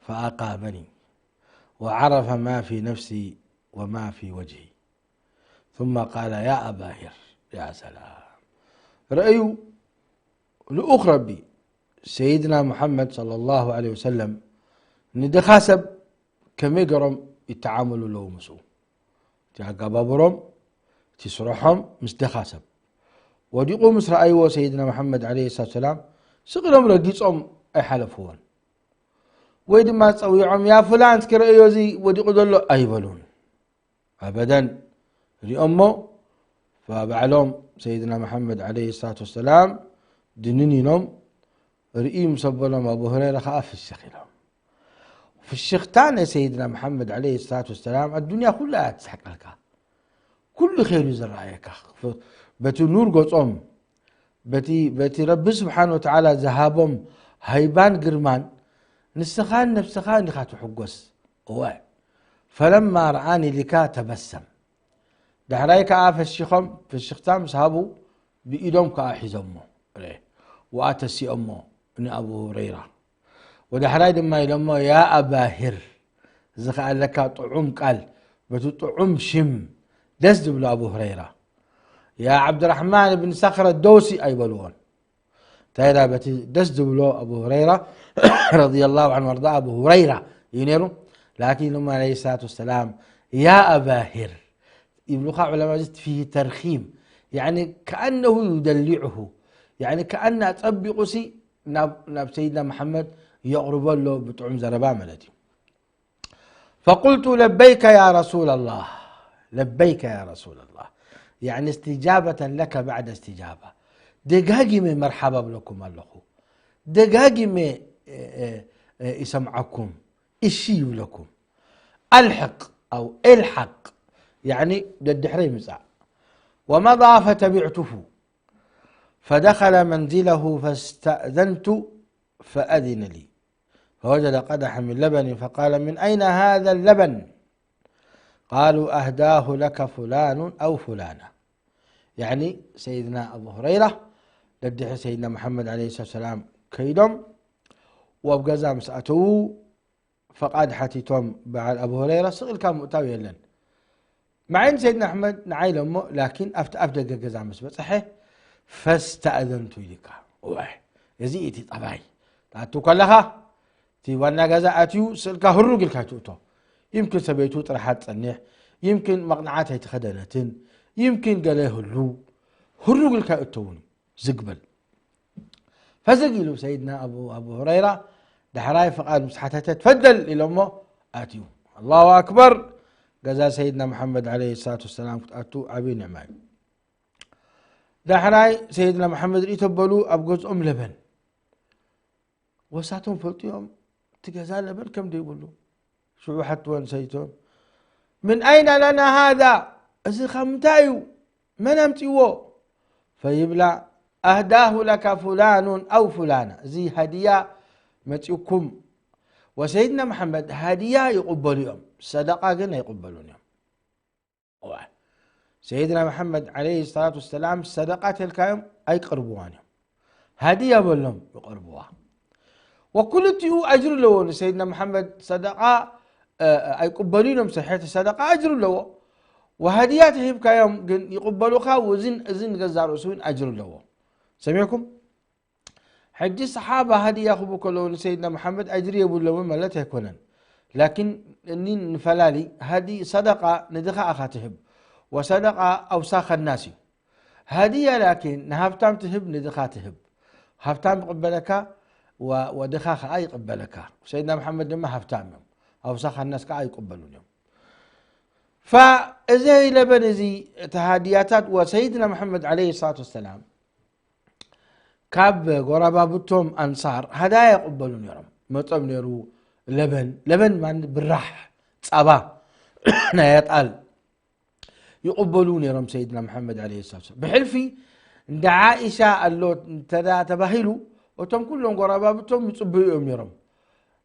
فأقامني، وعرف ما في نفسي وما في وجهي، ثم قال: يا أبا هر. يا سلام. رأيوا ልኡኽ ረቢ ሰይድና ሙሓመድ ሰለላሁ ዐለይሂ ወሰለም ንድኻ ሰብ ከመይ ገሮም ይተዓመሉ ኣለዉ ምስኡ? እቲ ኣጋባብሮም፣ እቲ ስርሖም ምስ ድኻ ሰብ። ወዲቑ ምስ ረኣይዎ ሰይድና ሙሓመድ ዐለይሂ ሰላቱ ወሰላም ስቕ ኢሎም ረጊጾም ኣይሓለፍዎን። ወይ ድማ ጸዊዖም፣ ያ ፍላን እስኪ ረእዮ እዚ ወዲቑ ዘሎ ኣይበሉን። ኣበደን። ሪኦሞ ባዕሎም ሰይድና መሓመድ ዐለይሂ ሰላቱ ወሰላም ድንን ኢሎም ርኢ ምስ ኣበሎም ኣቡ ሁረይራ ኸዓ ፍሽኽ ኢሎም። ፍሽኽታ ናይ ሰይድና መሓመድ ዐለይሂ ሰላቱ ወሰላም ኣዱንያ ኩላ እያ ትስሕቀልካ። ኩሉ ኸይዱ ዝረኣየካ። በቲ ኑር ገጾም፣ በቲ በቲ ረቢ ስብሓን ወተዓላ ዝሃቦም ሃይባን ግርማን ንስኻን ነብስኻን ኢኻ ትሕጎስ። እወ። ፈለማ ረኣኒ ሊካ ተበሰም። ዳሕራይ ከኣ ፈሺኾም፣ ፍሽኽታ ምስ ሃቡ ብኢዶም ከኣ ሒዞሞ። ርኤ። ወኣ ተሲኦሞ ንኣቡ ሁረይራ። ወዳሕራይ ድማ ኢሎሞ ያ ኣባሂር፣ እዚ ከኣ ኣለካ ጥዑም ቃል፣ በቲ ጥዑም ሽም ደስ ዝብሎ ኣቡ ሁረይራ። ያ ዓብድራሕማን ብን ሰኽረ ደውሲ ኣይበልዎን። እንታይ ዳ በቲ ደስ ዝብሎ ኣቡ ሁረይራ ረዲየላሁ ዐንሁ ወርዳ ኣቡ ሁረይራ እዩ ነይሩ። ላኪን ኢሎሞ ዐለይሂ ሰላቱ ወሰላም ያ ኣባሂር ይብሉኻ ዑለማ እዚ ፊሂ ተርኺም ያኒ ከኣነሁ ዩደሊዑሁ ያኒ ከኣነ ኣጸቢቑ ሲ ናብ ናብ ሰይድና መሓመድ የቕርቦ ኣሎ ብጥዑም ዘረባ ማለት እዩ። فقلت لبيك يا رسول الله لبيك يا رسول الله يعني استجابة لك بعد استجابة ደጋጊመ መርሓባ እብለኩም ኣለኹ ደጋጊመ ይሰምዓኩም እሺ ይብለኩም ألحق أو الحق يعني ደድሕረይ ምጻእ ومضى فتبعته فدخل منزله فاستأذنت فأذن لي فوجد قدحا من لبن فقال من أين هذا اللبن قالوا أهداه لك فلان أو فلانة يعني سيدنا أبو هريرة ደድሕሪ ሰይድና መሓመድ ዐለይሂ ሰላም ከይዶም ወብ ገዛ ምስ ኣተዉ ፈቓድ ሓቲቶም በዓል ኣቡ ሁረይራ ስቕ ኢልካ ምእታው የለን። መዓይን ሰይድና ኣሕመድ ንዓይ ኢሎሞ ላኪን ኣብቲ ኣፍ ደገ ገዛ ምስ በጽሐ ፈስተእዘንቱ ኢልካ እወ እዚ እቲ ጠባይ ትኣቱ ከለኻ እቲ ዋና ገዛ ኣትዩ ስእልካ ህሩግ ኢልካ ትእቶ ይምክን ሰበይቱ ጥራሓ ትጸኒሕ፣ ይምክን መቕንዓት ኣይተኸደነትን፣ ይምክን ገለ ይህሉ፣ ህሩግ ኢልካ ይእተውን እዩ ዝግበል። ፈዝግ ኢሉ ሰይድና ኣቡ፣ ኣቡ ሁረይራ ዳሕራይ ፍቓድ ምስ ሓተተ፣ "ትፈደል" ኢሎሞ ኣትዩ። ኣላሁ ኣክበር። ገዛ ሰይድና መሓመድ ዓለይሂ ሰላቱ ወሰላም ክትኣቱ ዓብዪ ኒዕማ እዩ። ዳሕራይ ሰይድና መሓመድ ርኢ ተበሉ ኣብ ገዝኦም ለበን። ወሳቶም ፈልጡ እዮም፣ እቲ ገዛ ለበን ከም ዘይብሉ። ሽዑ ሓትወን ሰይቶም፣ "ምን ኣይና ለና ሃዛ?" እዚ ካብ ምንታይ እዩ? መን ኣምጺዎ? ፈይብላ፣ "ኣህዳሁ ለካ ፉላኑን ኣው ፉላና፣ እዚ ሃድያ መጺኡኩም." ወሰይድና መሓመድ ሃድያ ይቕበሉ እዮም፣ ሰደቓ ግን ኣይቕበሉን እዮም። እዋ፣ ሰይድና መሓመድ ዓለይሂ ሰላቱ ወሰላም ሰደቓ ተልካዮም ኣይቀርብዋን እዮም። ሃድያ በሎም ይቐርብዋ። ወክልቲኡ ኣጅሪ ኣለዎ። ንሰይድና መሓመድ ሰደቓ፣ እ፣ ኣይቅበሉን እዮም፣ ሰሒሕ ሰደቓ ኣጅሪ ኣለዎ። ወሃድያ ተሂብካዮም ግን ይቕበሉኻ፣ ወዝን እዝን ገዛ ርእሱ እውን ኣጅሪ ኣለዎ። ሰሚዕኩም? ሕጂ ሰሓባ ሃድያ ክቡ ከለዉ ንሰይድና መሓመድ ኣጅሪ የብሎምን ማለት ኣይኮነን። ላኪን እኒ ንፈላሊ፣ ሃዲ ሰደቓ ንድኻ ኢኻ ትህብ። ወሰደቓ ኣውሳኸ ናስ እዩ። ሃድያ ላኪን ንሃብታም ትህብ፣ ንድኻ ትህብ። ሃብታም ይቕበለካ፣ ወ-፣ ወድኻ ኸዓ ይቕበለካ። ሰይድና መሓመድ ድማ ሃብታም እዮም። ኣውሳኸ ናስ ከዓ ይቅበሉን እዮም። ፈእዚ ለበን እዚ፣ እቲ ሃድያታት ወሰይድና መሓመድ ዓለይሂ ሰላቱ ወሰላም፣ ካብ ጎረባብቶም ኣንሳር ሃዳያ ይቕበሉ ነይሮም። መጾም ነይሩ ለበን፣ ለበን ማለት ብራሕ፣ ጸባ፣ ናይ ኣጣል ይቕበሉ ነይሮም ሰይድና መሓመድ ዓለይሂ ሰላም። ብሕልፊ እንዳ ዓኢሻ ኣሎ እንተ ደኣ ተባሂሉ፣ እቶም ኩሎም ጎረባብቶም ይጽበዩ እዮም ነይሮም።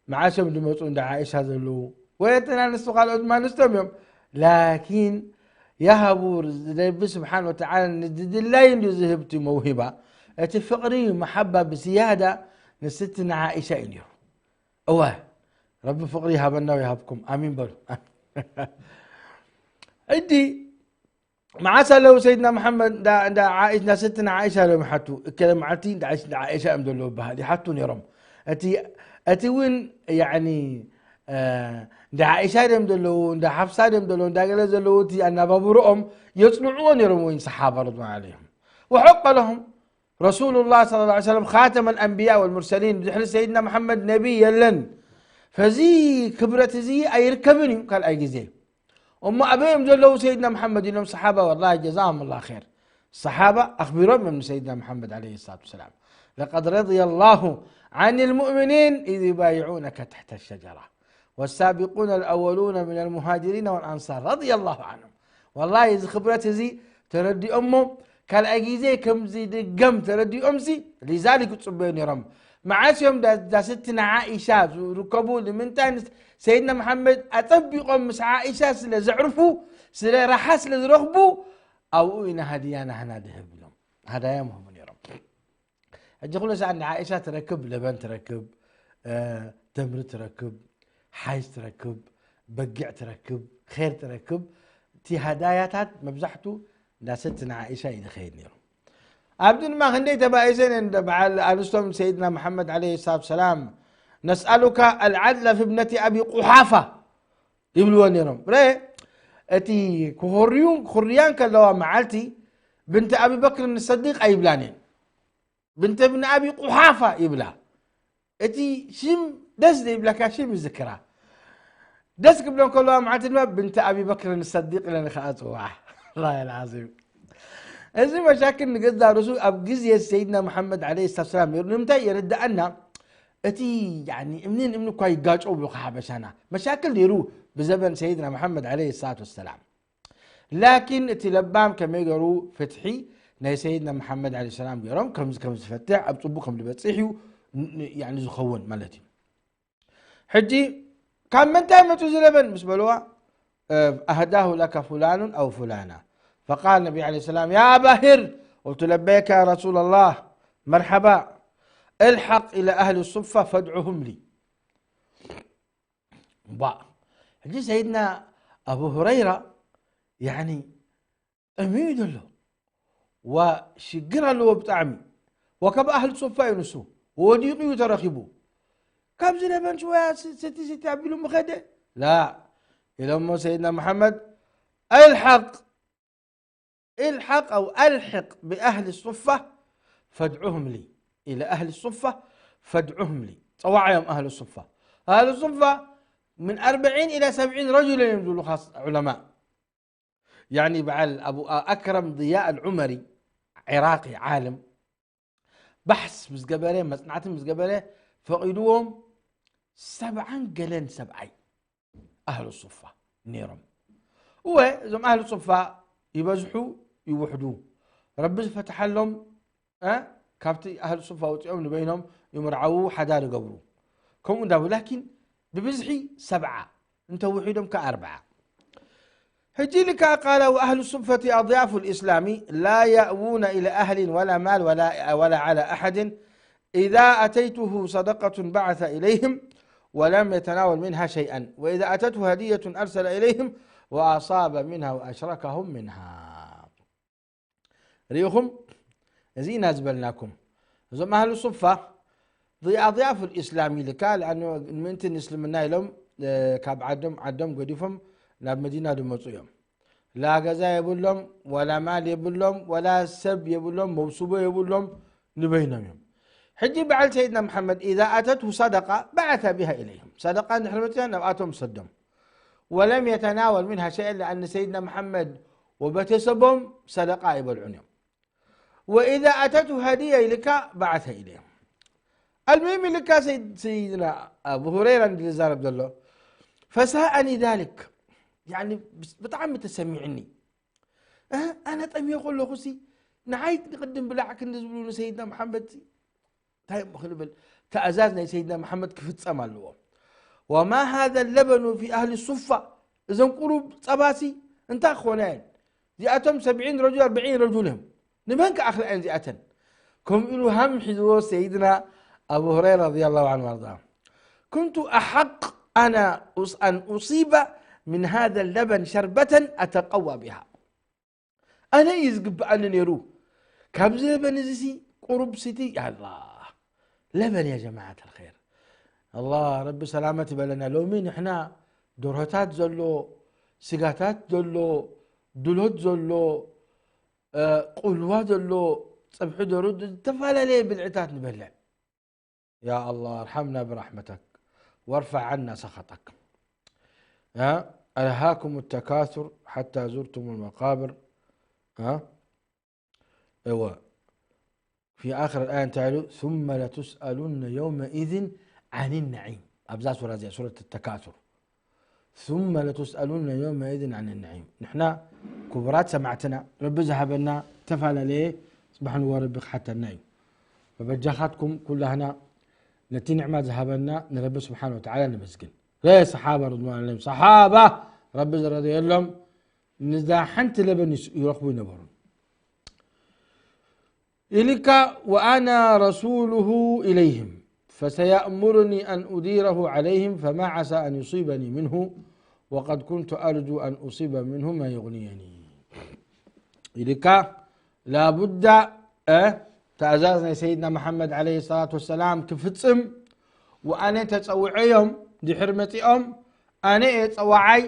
መዓስ እዮም ዝመጹ እንዳ ዓኢሻ ዘለዉ? ወይ እተን ኣንስቱ ካልኦት ኣንስቶም እዮም። ላኪን ያሃቡ፣ ረቢ ስብሓን ወተዓላ ንዝድላይ እንድዩ ዝህብ እቲ መውሂባ። እቲ ፍቕሪ፣ መሓባ ብዝያዳ ንስትና ዓኢሻ እዩ ነይሩ። እወ፣ ረቢ ፍቕሪ ይሃበና ወይሃብኩም። ኣሚን በሉ። ሕጂ መዓስ ኣለዉ ሰይድና መሓመድ እንዳ፣ እንዳ ዓኢሽ-፣ እንዳ ስትና ዓኢሻ እዮም ይሓቱ። እከለ መዓልቲ እንዳ ዓኢሽ-፣ እንዳ ዓኢሻ እዮም ዘለዉ ይበሃል። ይሓቱ ነይሮም። እቲ፣ እቲ እውን፣ ያዕኒ፣ እ፣ እንዳ ዓኢሻ ድዮም ዘለዉ፣ እንዳ ሓፍሳ ድዮም ዘለዉ፣ እንዳ ገለ ዘለዉ፣ እቲ ኣነባብርኦም የጽንዕዎ ነይሮም፣ ወይን ሰሓባ ረድዋን ዓለይሂም። ወሐቀ ለሁም ረሱሉላህ ሰለላሁ ዐለይሂ ወሰለም ኻተመል ኣንቢያ ወልሙርሰሊን፣ ብድሕሪ ሰይድና መሓመድ ነቢ የለን። ፈዚ ክብረት እዚ ኣይርከብን እዩ ካልኣይ ግዜ። እሞ ኣበይ እዮም ዘለዉ ሰይድና መሓመድ ኢሎም ሰሓባ፣ ወላሂ ጀዛሁም ላህ ኸይር። ሰሓባ ኣኽቢሮም እዮም ንሰይድና መሓመድ ዓለይሂ ሰላቱ ወሰላም። ለቀድ ረድየ ላሁ ዓን ልሙእሚኒን ኢዝ ዩባይዑነከ ተሕተ ሸጀራ ወሳቢቁነ ልኣወሉነ ሚነ ልሙሃጅሪነ ወልኣንሳር ረድየ ላሁ ዓንሁም። ወላሂ እዚ ክብረት እዚ ተረዲኦሞ ካልኣይ ግዜ ከምዚ ድገም ተረዲኦምሲ ሊዛሊክ ይጽበዩ ነይሮም። መዓስ እዮም ዳ-፣ ዳ ስትና ዓኢሻ ዝርከቡ? ንምንታይ? ንስ-፣ ሰይድና መሓመድ ኣጸቢቖም ምስ ዓኢሻ ስለ ዘዕርፉ፣ ስለ ራሓ ስለ ዝረኽቡ፣ ኣብኡ ኢና ሃድያ ናህና ድህብ ኢሎም። ሃዳዮም ህቡ ነይሮም። ሕጂ ኩሉ ሰዓት ንዓኢሻ ትረክብ፣ ለበን ትረክብ፣ እ፣ ተምሪ ትረክብ፣ ሓይስ ትረክብ፣ በጊዕ ትረክብ፣ ኼር ትረክብ። እቲ ሃዳያታት መብዛሕቱ እንዳ ሰቲ ንዓኢሻ እዩ ዝኸይድ ነይሩ። ኣብዚ ድማ ክንደይ ተባኢሰን እንደ በዓል ኣንስቶም ሰይድና መሓመድ ዓለይሂ ሰላቱ ሰላም፣ "ነስኣሉካ ኣልዓድላ ፊ ብነቲ ኣቢ ቁሓፋ" ይብልዎ ነይሮም። ረ-፣ እቲ ክኾርዩን ክኹርያን ከለዋ መዓልቲ ብንቲ ኣቢ በክር ንሰዲቅ ኣይብላን እየን። ብንተ ብን ኣቢ ቁሓፋ ይብላ። እቲ ሽም ደስ ዘይብለካ ሽም ይዝክራ። ደስ ክብለን ከለዋ መዓልቲ ድማ ብንተ ኣቢ በክር ንሰዲቅ ኢለን ከኣ ጽውዓ። ላሂ ልዓዚም። እዚ መሻክል ንገዛ ርእሱ ኣብ ግዜ ሰይድና መሓመድ ዓለይሂ ሰላቱ ሰላም ነይሩ። ንምንታይ የረድኣና? እቲ ያኒ እምንን እምኒ እኳ ይጋጨው ብሎ ሓበሻና። መሻክል ነይሩ ብዘበን ሰይድና መሓመድ ዓለይሂ ሰላቱ ወሰላም። ላኪን እቲ ለባም ከመይ ገሩ ፍትሒ ናይ ሰይድና መሓመድ ዓለይሂ ሰላም ገሮም ከምዚ፣ ከም ዝፈትሕ ኣብ ጽቡቕ ከም ዝበጽሕ እዩ ን-፣ ን-፣ ያኒ ዝኸውን ማለት እዩ። ሕጂ ካብ ምንታይ መጹ እዚ ለበን ምስ በልዋ፣ እ፣ "ኣህዳሁ ለከ ፉላኑን ኣው ፉላና." ፈቃል ነቢ ዓለይሂ ሰላም፣ "ያ ኣባ ሂር?" قلت: "ለበይከ ያ ረሱለላህ፣ መርሐባ። እልሐቅ ኢላ ኣህሊ ሱፋ ፈድዑሁም ሊ." ባ፣ ሕጂ ሰይድና ኣቡ ሁረይራ፣ ያኒ፣ ጠሚዩ ዘሎ። ዋ፣ ሽግር ኣለዎ ብጣዕሚ። ወከብ ኣህል ሱፋ እዩ ንሱ። ወዲቑ እዩ ተረኺቡ። ካብዚ ለበን ሽወያ ስ-፣ ስቲ ስቲ ኣቢሉ ምኸደ? ላ፣ ኢሎሞ ሰይድና መሓመድ፣ الحق الحق أو ألحق بأهل الصفة فادعهم لي، إلى أهل الصفة فادعهم لي። ጸዋዓዮም ኣህል ሱፋ። ኣህል ሱፋ ምን ኣርብዒን ኢላ ሰብዒን ረጁለን እዮም ዝብሉ ኻስ ዑለማ። ያኒ በዓል ኣቡ ኣክረም ضياء العمري، ዒራቂ ዓለም፣ ባሕስ ምስ ገበረ፣ መጽናዕቲ ምስ ገበረ፣ ፈቒድዎም ሰብዓን ገለን ሰብኣይ ኣህል ሱፋ ነይሮም። እወ፣ እዞም ኣህል ሱፋ ይበዝሑ ይውሕዱ፣ ረቢ ዝፈትሓሎም፣ እ፣ ካብቲ ኣህል ሱፋ ወጺኦም ንበይኖም ይምርዓዉ፣ ሓዳር ይገብሩ። ከምኡ እንዳቡ፣ ላኪን ብብዝሒ ሰብዓ፣ እንተ ውሒዶም ከ ኣርብዓ። ሕጂ ልካ ቃለ وأهل الصفة أضياف الإسلام لا يأوون إلى أهل ولا مال ولا، ولا على أحد. إذا أتيته صدقة بعث إليهم ولم يتناول منها شيئا، وإذا أتته هدية أرسل إليهم وأصاب منها وأشركهم منها. ርኢኹም፣ እዚ ኢና ዝበልናኩም። እዞም ኣህሉ ሱፋ ضياف الإسلام ኢልካ፣ لأنه ምእንቲ ንእስልምና ኢሎም፣ እ፣ ካብ ዓዶም፣ ዓዶም ገዲፎም ናብ መዲና ዝመጹ እዮም። ላ ገዛ የብሎም፣ ወላ ማል የብሎም፣ ወላ ሰብ የብሎም፣ መውስቦ የብሎም፣ ንበይኖም እዮም። ሕጂ በዓል ሰይድና መሓመድ إذا أتته صدقة بعث بها إليهم። ሰደቃ እንድሕር መፅያ ናብኣቶም ሰዶም። ولم يتناول منها شيئا لأن ሰይድና መሓመድ ወበተሰቦም ሰደቃ ኣይበልዑን እዮም። وإذا أتته هدية ኢልካ بعث إليهم። المهم ኢልካ ሰይድ-፣ ሰይድና ኣቡ ሁረይራ እንዲ ዝዛረብ ዘሎ فساءني ذلك። ያኒ ብስ-፣ ብጣዕሚ ተሰሚዕኒ። እ፣ ኣነ ጠምየ ከለኹ ሲ ንዓይ ንቅድም ብላዕ ክንዲ ዝብሉ ንሰይድና መሓመድ ሲ እንታይ እሞ ክንብል፣ ትእዛዝ ናይ ሰይድና መሓመድ ክፍጸም ኣለዎ። وما هذا اللبن في أهل الصفة، እዘን ቁሩብ ጸባሲ እንታይ ክኾና እየን? እዚኣቶም ሰብዒን ረጁል፣ ኣርብዒን ረጁል እዮም። ንመን ክኣኽላ እየን እዚኣተን? ከምኡ ኢሉ ሃም ሒዝዎ ሰይድና ኣቡ ሁረይራ رضي الله عنه وأرضاه، كنت أحق أنا أص-، أن أصيب من هذا اللبن شربة أتقوى بها። ኣነ እዩ ዝግብኣኒ ነይሩ። ካብዚ ለበን እዚ ሲ ቁሩብ ስቲ፣ ያላ፣ ለበን ያ ጀማዓት ኣልኸይር። ኣላ ረቢ ሰላመት ይበለና። ሎሚ ንሕና ደርሆታት ዘሎ፣ ስጋታት ዘሎ፣ ድሎት ዘሎ፣ እ፣ ቁልዋ ዘሎ፣ ጸብሒ ደሩ፣ ዝተፈላለየ ብልዕታት ንበልዕ። يا الله ارحمنا برحمتك وارفع عنا سخطك. ها؟ ألهاكم التكاثر حتى زرتم المقابر. ها؟ ايوه. في آخر الآية انتهى له، ثم لتسألن يومئذ عن النعيم. أبزا سورة زي سورة التكاثر. ثم لتسألن يومئذ عن النعيم. ንሕና ክቡራት ሰማዕትና፣ ረቢ ዝሃበና ተፈላለየ፣ ጽባሕ ንግሆ ረቢ ክሓተና እዩ። በበጃኻትኩም ኩላህና ነቲ ኒዕማ ዝሃበና ንረቢ ስብሓን ወተዓላ ነመስግን። ረ ሰሓባ ረድዋን ዓለይሂም፣ ሰሓባ ረቢ ዝረደየሎም ንዛ ሓንቲ ለበን ይስ-፣ ይረኽቡ ይነበሩን። ኢልካ وأنا رسوله إليهم فسيأمرني أن أديره عليهم فما عسى أن يصيبني منه وقد كنت أرجو أن أصيب منه ما يغنيني. ኢልካ ላቡዳ፣ እ፣ ትእዛዝ ናይ ሰይድና መሓመድ ዓለይሂ ሰላቱ ወሰላም ክፍጽም፣ ወኣነ ተጸውዐዮም ድሕር መጺኦም፣ ኣነ እየ ጸዋዓይ፣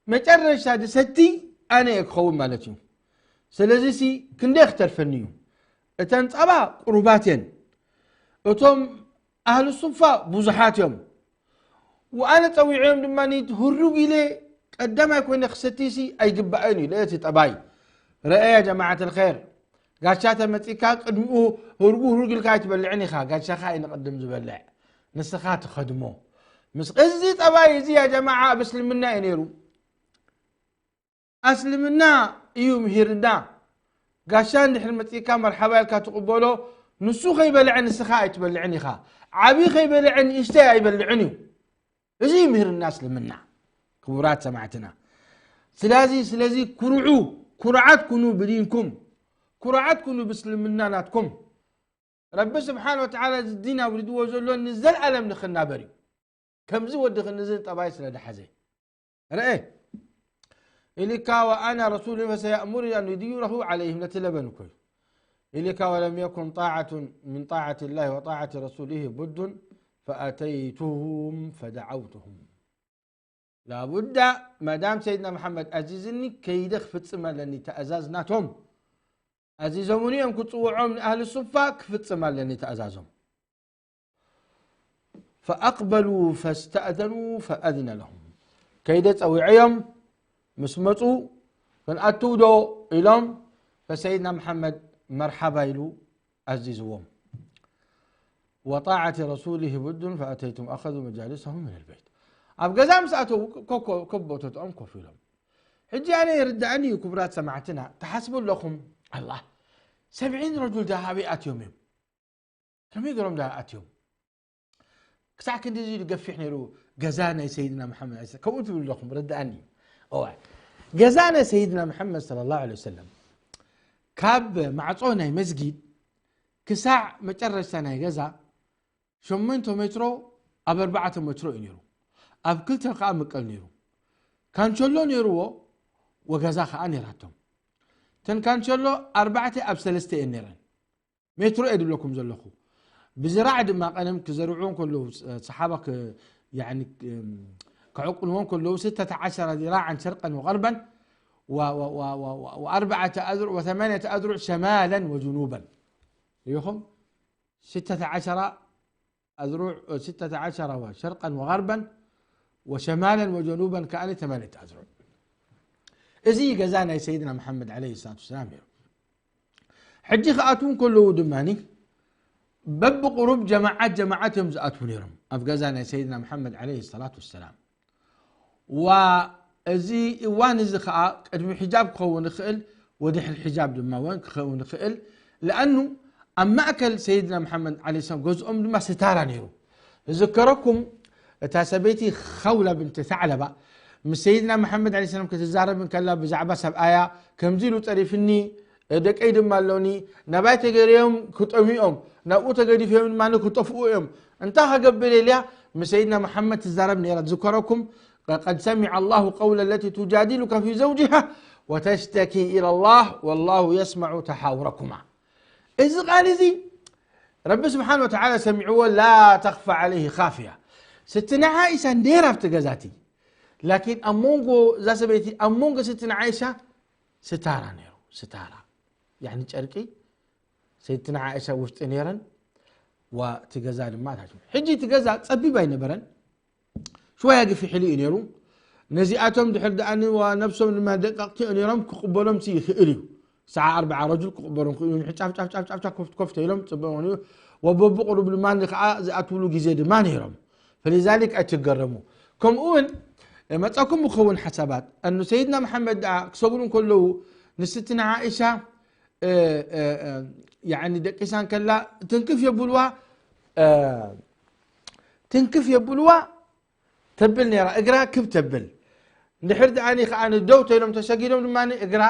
መጨረሻ ድሰቲ ኣነ እየ ክኸውን ማለት እዩ። ስለዚ ሲ ክንደይ ክተርፈኒ እዩ? እተን ጸባ ቁሩባት እየን። እቶም ኣህል ሱፋ ብዙሓት እዮም። ወኣነ ጸዊዐዮም ድማ ህሩግ ኢለ ቀዳማይ ኮይነ ክሰትይሲ ኣይግባእን እዩ። ለእቲ ጠባይ ረአ ያ ጀማዓት ኣልኸይር። ጋሻ ተመጺካ ቅድሚኡ ህርጉ ህሩግ ኢልካ ኣይትበልዕን ኢኻ። ጋሻኻ እዩ ንቕድም ዝበልዕ። ንስኻ ትኸድሞ። ምስ እዚ ጠባይ እዚ ያ ጀማዓ ኣብ እስልምና እዩ ነይሩ። ኣስልምና እዩ ምሂርና። ጋሻ እንድሕር መጺእካ መርሓባ ኢልካ ትቕበሎ። ንሱ ከይበልዐ ንስኻ ኣይትበልዕን ኢኻ። ዓብዪ ከይበልዐ ንእሽተይ ኣይበልዕን እዩ። እዚ እዩ ምህርና እስልምና። ክቡራት ሰማዕትና፣ ስለዚ ስለዚ ኩርዑ፣ ኩርዓት ኩኑ ብዲንኩም፣ ኩርዓት ኩኑ ብእስልምና ናትኩም። ረቢ ስብሓን ወተዓላ እዚ ዲን ኣውሪድዎ ዘሎ ንዘልኣለም ንኽናበር እዩ። ከምዚ ወዲ ክንዚ ጠባይ ስለ ደሓዘ ረአ ኢልካ ወኣና ረሱሉ ፈሰያእሙሩ ኣን ዩድይረሁ ዓለይህም ነቲ ለበን እኮ እዩ ኢልካ ወለም የኩን ጣዓቱን ምን ጣዓት ላህ ወጣዓት ረሱሊህ ቡዱን ፈኣተይቱሁም ፈደዓውቱሁም። ላቡዳ መዳም ሰይድና መሓመድ ኣዚዝኒ ከይደ ክፍጽም ኣለኒ ተኣዛዝ ናቶም። ኣዚዞምኒ እዮም ክጽውዖም ንኣህሊ ሱፋ ክፍጽም ኣለኒ ተኣዛዞም። فأقبلوا فاستأذنوا فأذن لهم. ከይደ ጸዊዐዮም ምስ መጹ ክንኣትው ዶ ኢሎም ፈሰይድና መሓመድ መርሓባ ኢሉ ኣዚዝዎም። وطاعة رسوله بد فأتيتم أخذوا مجالسهم من البيت. ኣብ ገዛ ምስ ኣተው ከቦቶኦም ኮፍ ኢሎም ሕጂ ኣነ ይርዳእኒ እዩ ክቡራት ሰማዕትና ትሓስቡ ኣለኹም ኣላ ሰብዒን ረጁል ዳ ኣበይ ኣትዮም እዮም ከመይ ገሮም ዳ ኣትዮም ክሳዕ ክንዲ እዚ ገፊሕ ነይሩ ገዛ ናይ ሰይድና መሓመድ ለ ከምኡ ትብሉ ኣለኹም ርዳእኒ እዩ እዋ ገዛ ናይ ሰይድና መሓመድ صلى الله عليه وسلم ካብ ማዕጾ ናይ መስጊድ ክሳዕ መጨረሽታ ናይ ገዛ ሸሞንተ ሜትሮ ኣብ ኣርባዕተ ሜትሮ እዩ ነይሩ ኣብ ክልተ ከዓ ምቀል ነይሩ ካንቸሎ ነይርዎ ወገዛ ከዓ ነይራቶም ተን ካንቸሎ ኣርባዕተ ኣብ ሰለስተ እየን ነይረን ሜትሮ እየ ድብለኩም ዘለኹ ብዝራዕ ድማ ቀደም ክዘርዕዎ ከለዉ ሰሓባ ከዕቁንዎ ከለዉ ስተተ ዓሸራ ዚራዓን ሸርቀን ወቀርበን ወኣርባዓተ ኣዝሩዕ ወተማንየተ ኣዝሩዕ ሸማለን ወጅኑበን ይኹም ስተተ ዓሸራ ኣዝሩዕ ስተተ ዓሸራ ሸርቀን ወቀርበን ወሸማለን ወጀኑበን ከኣ ተማንየተ ኣዝሩዕ እዚ ገዛ ናይ ሰይድና መሓመድ ለ ሰላት ሰላም ነይሩ ሕጂ ክኣትዉ ከለዉ ድማ በብቁሩብ ጀማዓት ጀማዓት እዮም ዝኣትዉ ነይሮም ኣብ ገዛ ናይ ሰይድና መሓመድ ለ ሰላት ወሰላም ዋ እዚ እዋን እዚ ከዓ ቅድሚ ሒጃብ ክኸውን ይኽእል ወድሕሪ ሒጃብ ድማ ወን ክኸውን ይኽእል ለኣኑ ኣብ ማእከል ሰይድና መሓመድ ለ ሰላም ገዝኦም ድማ ስታራ ነይሩ ዝከረኩም እታ ሰበይቲ ኸውላ ብንቲ ታዕለባ ምስ ሰይድና መሓመድ ለ ሰላም ክትዛረብ እንከላ ብዛዕባ ሰብኣያ ከምዚ ኢሉ ጠሪፍኒ ደቀይ ድማ ኣሎኒ ናባይ ተገርዮም ክጠምዮም ናብኡ ተገዲፍዮም ድማ ክጠፍኡ እዮም እንታይ ከገብር ኢልያ ምስ ሰይድና መሓመድ ትዛረብ ነይራ ዝከረኩም قد سمع الله قول التي تجادلك في زوجها وتشتكي إلى الله والله يسمع تحاوركما እዚ ቃል እዚ ረቢ ስብሓን ወተዓላ ሰሚዕዎ ላ ተኽፋ ዓለይህ ካፍያ ስትና ዓኢሻ ነይራ ኣብቲ ገዛቲ ላኪን ኣብ መንጎ እዛ ሰበይቲ ኣብ መንጎ ስትና ዓኢሻ ስታራ ነይሩ ስታራ ያኒ ጨርቂ ሰይድትና ዓኢሻ ውሽጢ ነይረን ዋ እቲ ገዛ ድማ ታች ሕጂ እቲ ገዛ ጸቢብ ኣይነበረን ሽወያ ግፊሕ ኢሉ እዩ ነይሩ ነዚኣቶም ድሕር ደኣ ነብሶም ድማ ደቀቕቲ ነይሮም ክቕበሎም ይኽእል እዩ ሰዓ ኣርባዓ ረጁል ክቕበሎም ክእሉ ጫፍጫፍጫፍጫፍጫ ኮፍት ኮፍተ ኢሎም ፅበቕ እዩ ወበብቕሩብ ድማ ከዓ ዝኣትውሉ ግዜ ድማ ነይሮም ፈሊዛሊክ ኣይትገረሙ ከምኡ እውን መፀኩም ክኸውን ሓሳባት እኑ ሰይድና መሓመድ ደኣ ክሰግዱ ከለዉ ንስትና ዓኢሻ ደቂሳ ከላ ትንክፍ የብልዋ ትንክፍ የብልዋ ተብል ነራ እግራ ክብ ተብል እንድሕር ደኣኒ ከዓ ንደው ተይሎም ተሰጊዶም ድማ እግራ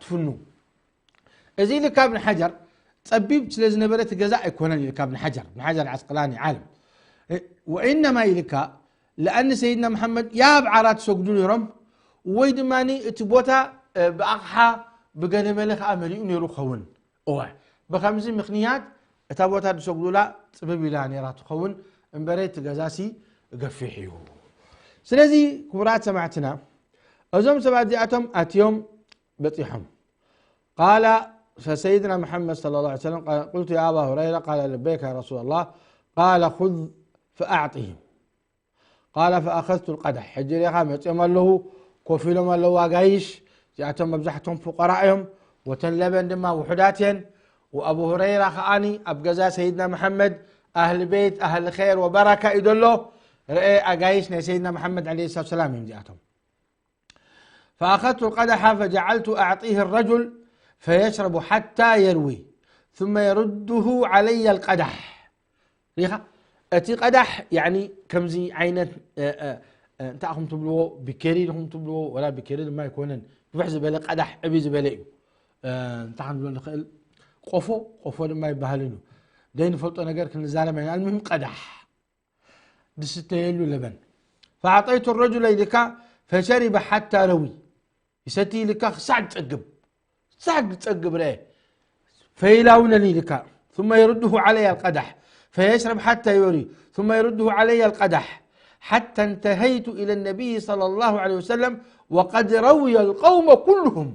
ትፍኑ እዚ ኢልካ እብን ሓጀር ጸቢብ ስለ ዝነበረ እቲ ገዛ ኣይኮነን ኢልካ እብን ሓጀር እብን ሓጀር ዓስቅላኒ ዓለም ወኢነማ ኢልካ ለኣኒ ሰይድና መሓመድ ያብ ዓራት ሰግዱ ነይሮም ወይ ድማ እቲ ቦታ ብኣቕሓ ብገለመለ ከዓ መሊኡ ነይሩ ኸውን እወ ብኸምዚ ምኽንያት እታ ቦታ ዝሰግዱላ ጽብብ ኢላ ነይራ ትኸውን እምበረ እቲ ገዛሲ ገፊሕ እዩ ስለዚ ክቡራት ሰማዕትና እዞም ሰባት እዚኣቶም ኣትዮም በፂሖም قال فسيدنا محمد صلى الله عليه وسلم قال قلت يا أبا هريرة قال لبيك يا رسول الله قال خذ فأعطهم قال فأخذت القدح ሕጂ ሪኻ መፅኦም ኣለዉ ኮፍ ኢሎም ኣለዉ ኣጋይሽ እዚኣቶም መብዛሕትኦም ፍቀራ እዮም ወተን ለበን ድማ ውሑዳት እየን ወኣቡ ሁረይራ ከዓኒ ኣብ ገዛ ሰይድና መሓመድ ኣህሊ ቤት ኣህሊ ኸይር ወበረካ እዩ ዘሎ ርአ ኣጋይሽ ናይ ሰይድና መሓመድ ለ ሰላት ሰላም እዮም እዚኣቶም فأخذت القدح فجعلت أعطيه الرجل فيشرب حتى يروي ثم يرده علي القدح ሪኻ እቲ ቀዳሕ ያኒ ከምዚ ዓይነት እንታይ ኹም ትብልዎ ቢኬሪ ኹም ትብልዎ ወላ ቢኬሪ ድማ ኣይኮነን ብሕ ዝበለ ቀዳሕ ዕቢ ዝበለ እዩ እንታይ ክንብሎ ንኽእል ቆፎ ቆፎ ድማ ይበሃልን እዩ ደይ ንፈልጦ ነገር ክንዛረብ ኣይና المهم ቀዳሕ ዝስተየሉ ለበን فأعطيت الرجل ኢልካ فشرب حتى روي ይሰቲ ኢልካ ክሳዕ ዝጸግብ ክሳዕ ዝጸግብ ረአ فيلاونني ኢልካ ثم يرده علي القدح فيشرب حتى يروي ثم يرده علي القدح حتى انتهيت إلى النبي صلى الله عليه وسلم وقد روي القوم كلهم.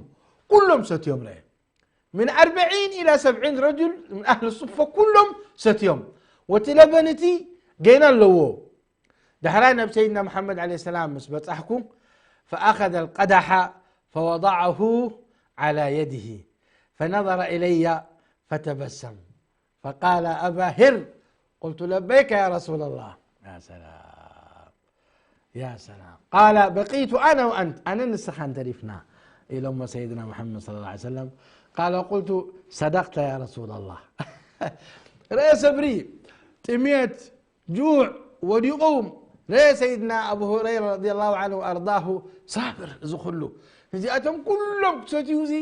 كلهم ستيوم رأي. من أربعين إلى سبعين رجل من أهل الصفة كلهم ستيوم. وتلبنتي جينا لو. دحرا نب سيدنا محمد عليه السلام مس بصحكو، فأخذ القدح فوضعه على يده فنظر إلي فتبسم فقال: "أبا هر." قلت: "لبيك يا رسول الله." يا سلام، يا سلام. قال: "بقيت أنا وأنت، أنا نسخان تريفنا." إلى أم سيدنا محمد صلى الله عليه وسلم. قال: "قلت: صدقت يا رسول الله." رأي صبري، تميت، جوع، وديقوم. رأي سيدنا أبو هريرة رضي الله عنه وأرضاه صابر زخلو. እዚኣቶም ኩሎም ክሰትዩ እዚ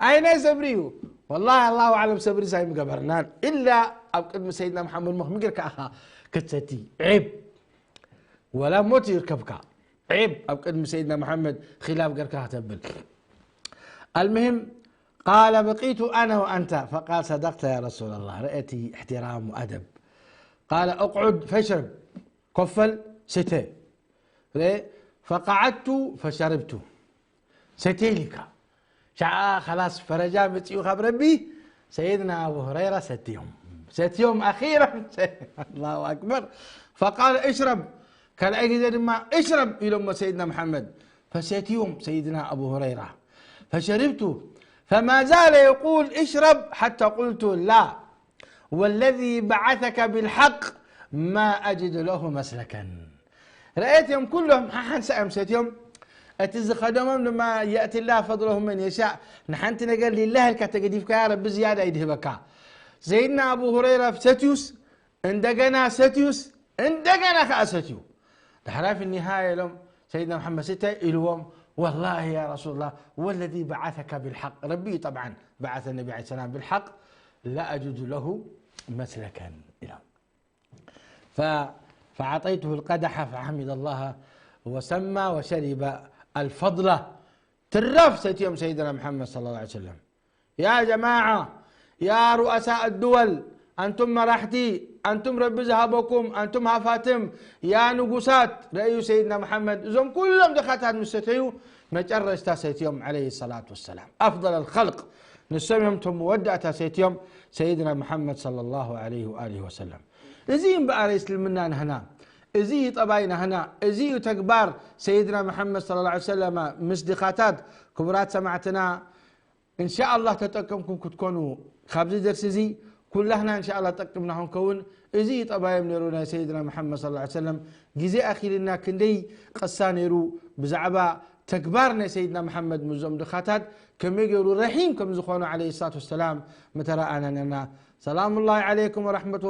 ኣይናይ ሰብሪ እዩ። والله الله أعلم ሰብሪ ሳይም ገበርናን ኢላ ኣብ ቅድሚ ሰይድና መሓመድ መኽሚ ጌርካ ኢኻ ክትሰቲ። ዒብ ወላ ሞት ይርከብካ። ዒብ ኣብ ቅድሚ ሰይድና መሓመድ ኺላፍ ጌርካ ከተብል። المهم قال: "بقيت أنا وأنت." فقال: "صدقت يا رسول الله." رأيتي احترام وأدب. قال: "اقعد فاشرب." ኮፈል ስተ። فقعدت فشربت። ሰትየ ኢልካ። ሻዓ ኸላስ ፈረጃ መጺኡ ካብ ረቢ፣ ሰይድና ኣቡ ሁረይራ ሰትዮም። ሰትዮም ኣኺራን። الله أكبر. فقال: "اشرب." ካልኣይ ግዜ ድማ اشرب ኢሎሞ ሰይድና መሓመድ። ፈሰትዮም ሰይድና ኣቡ ሁረይራ። فشربت. فما زال يقول: "اشرب." حتى قلت: "لا والذي بعثك بالحق ما أجد له مسلكا." ረአትዮም ኩሎም ሓሓንሳ እዮም ሰትዮም። እቲ ዝኸደሞም ድማ يأتي الله فضله من يشاء። ንሓንቲ ነገር ሊላህ ኢልካ ተገዲፍካያ ረቢ ዝያዳ ይድህበካ። ሰይድና ኣቡ ሁረይራ ሰትዩስ እንደገና ሰትዩስ እንደገና ከኣ ሰትዩ። ዳሕራይ في النهاية ኢሎም ሰይድና መሓመድ ስታይ ኢልዎም، والله يا رسول الله والذي بعثك بالحق، ረቢ እዩ طبعا بعث النبي عليه السلام بالحق لا أجد له مسلكا ኢሎም። ف-، فأعطيته القدح فحمد الله وسمى وشرب الفضلة። ትራፍ ሰትዮም ሰይድና መሓመድ صلى الله عليه وسلم። يا جماعة، يا رؤساء الدول، أنتم መራሕቲ፣ أنتم ረቢ ዝሃበኩም، أنتم ሃፋትም፣ يا ንጉሳት። ረእዩ ሰይድና መሓመድ እዞም ኩሎም ድኻታት ምስ ሰተዩ መጨረሽታ ሰትዮም عليه الصلاة والسلام أفضل الخلق። ንሶም እዮም እቶም መወዳእታ ሰትዮም ሰይድና መሓመድ صلى الله عليه وآله وسلم። እዚ እምበኣር እስልምና ናህና፣ እዚ እዩ ጠባይ ናህና፣ እዚ እዩ ተግባር ሰይድና መሓመድ صلى الله عليه وسلم ምስ ድኻታት። ክቡራት ሰማዕትና፣ إن شاء الله ተጠቀምኩም ክትኮኑ ካብዚ ደርሲ እዚ ኩላህና إن شاء الله ጠቅምና ክንከውን። እዚ እዩ ጠባዮም ነይሩ ናይ ሰይድና መሓመድ صلى الله عليه وسلم። ግዜ ኣኺልና ክንደይ ቅሳ ነይሩ ብዛዕባ ተግባር ናይ ሰይድና መሓመድ ምስዞም ድኻታት ከመይ ገይሩ ረሒም ከም ዝኾኑ عليه الصلاة والسلام ምተረኣና ነርና። سلام الله عليكم ورحمة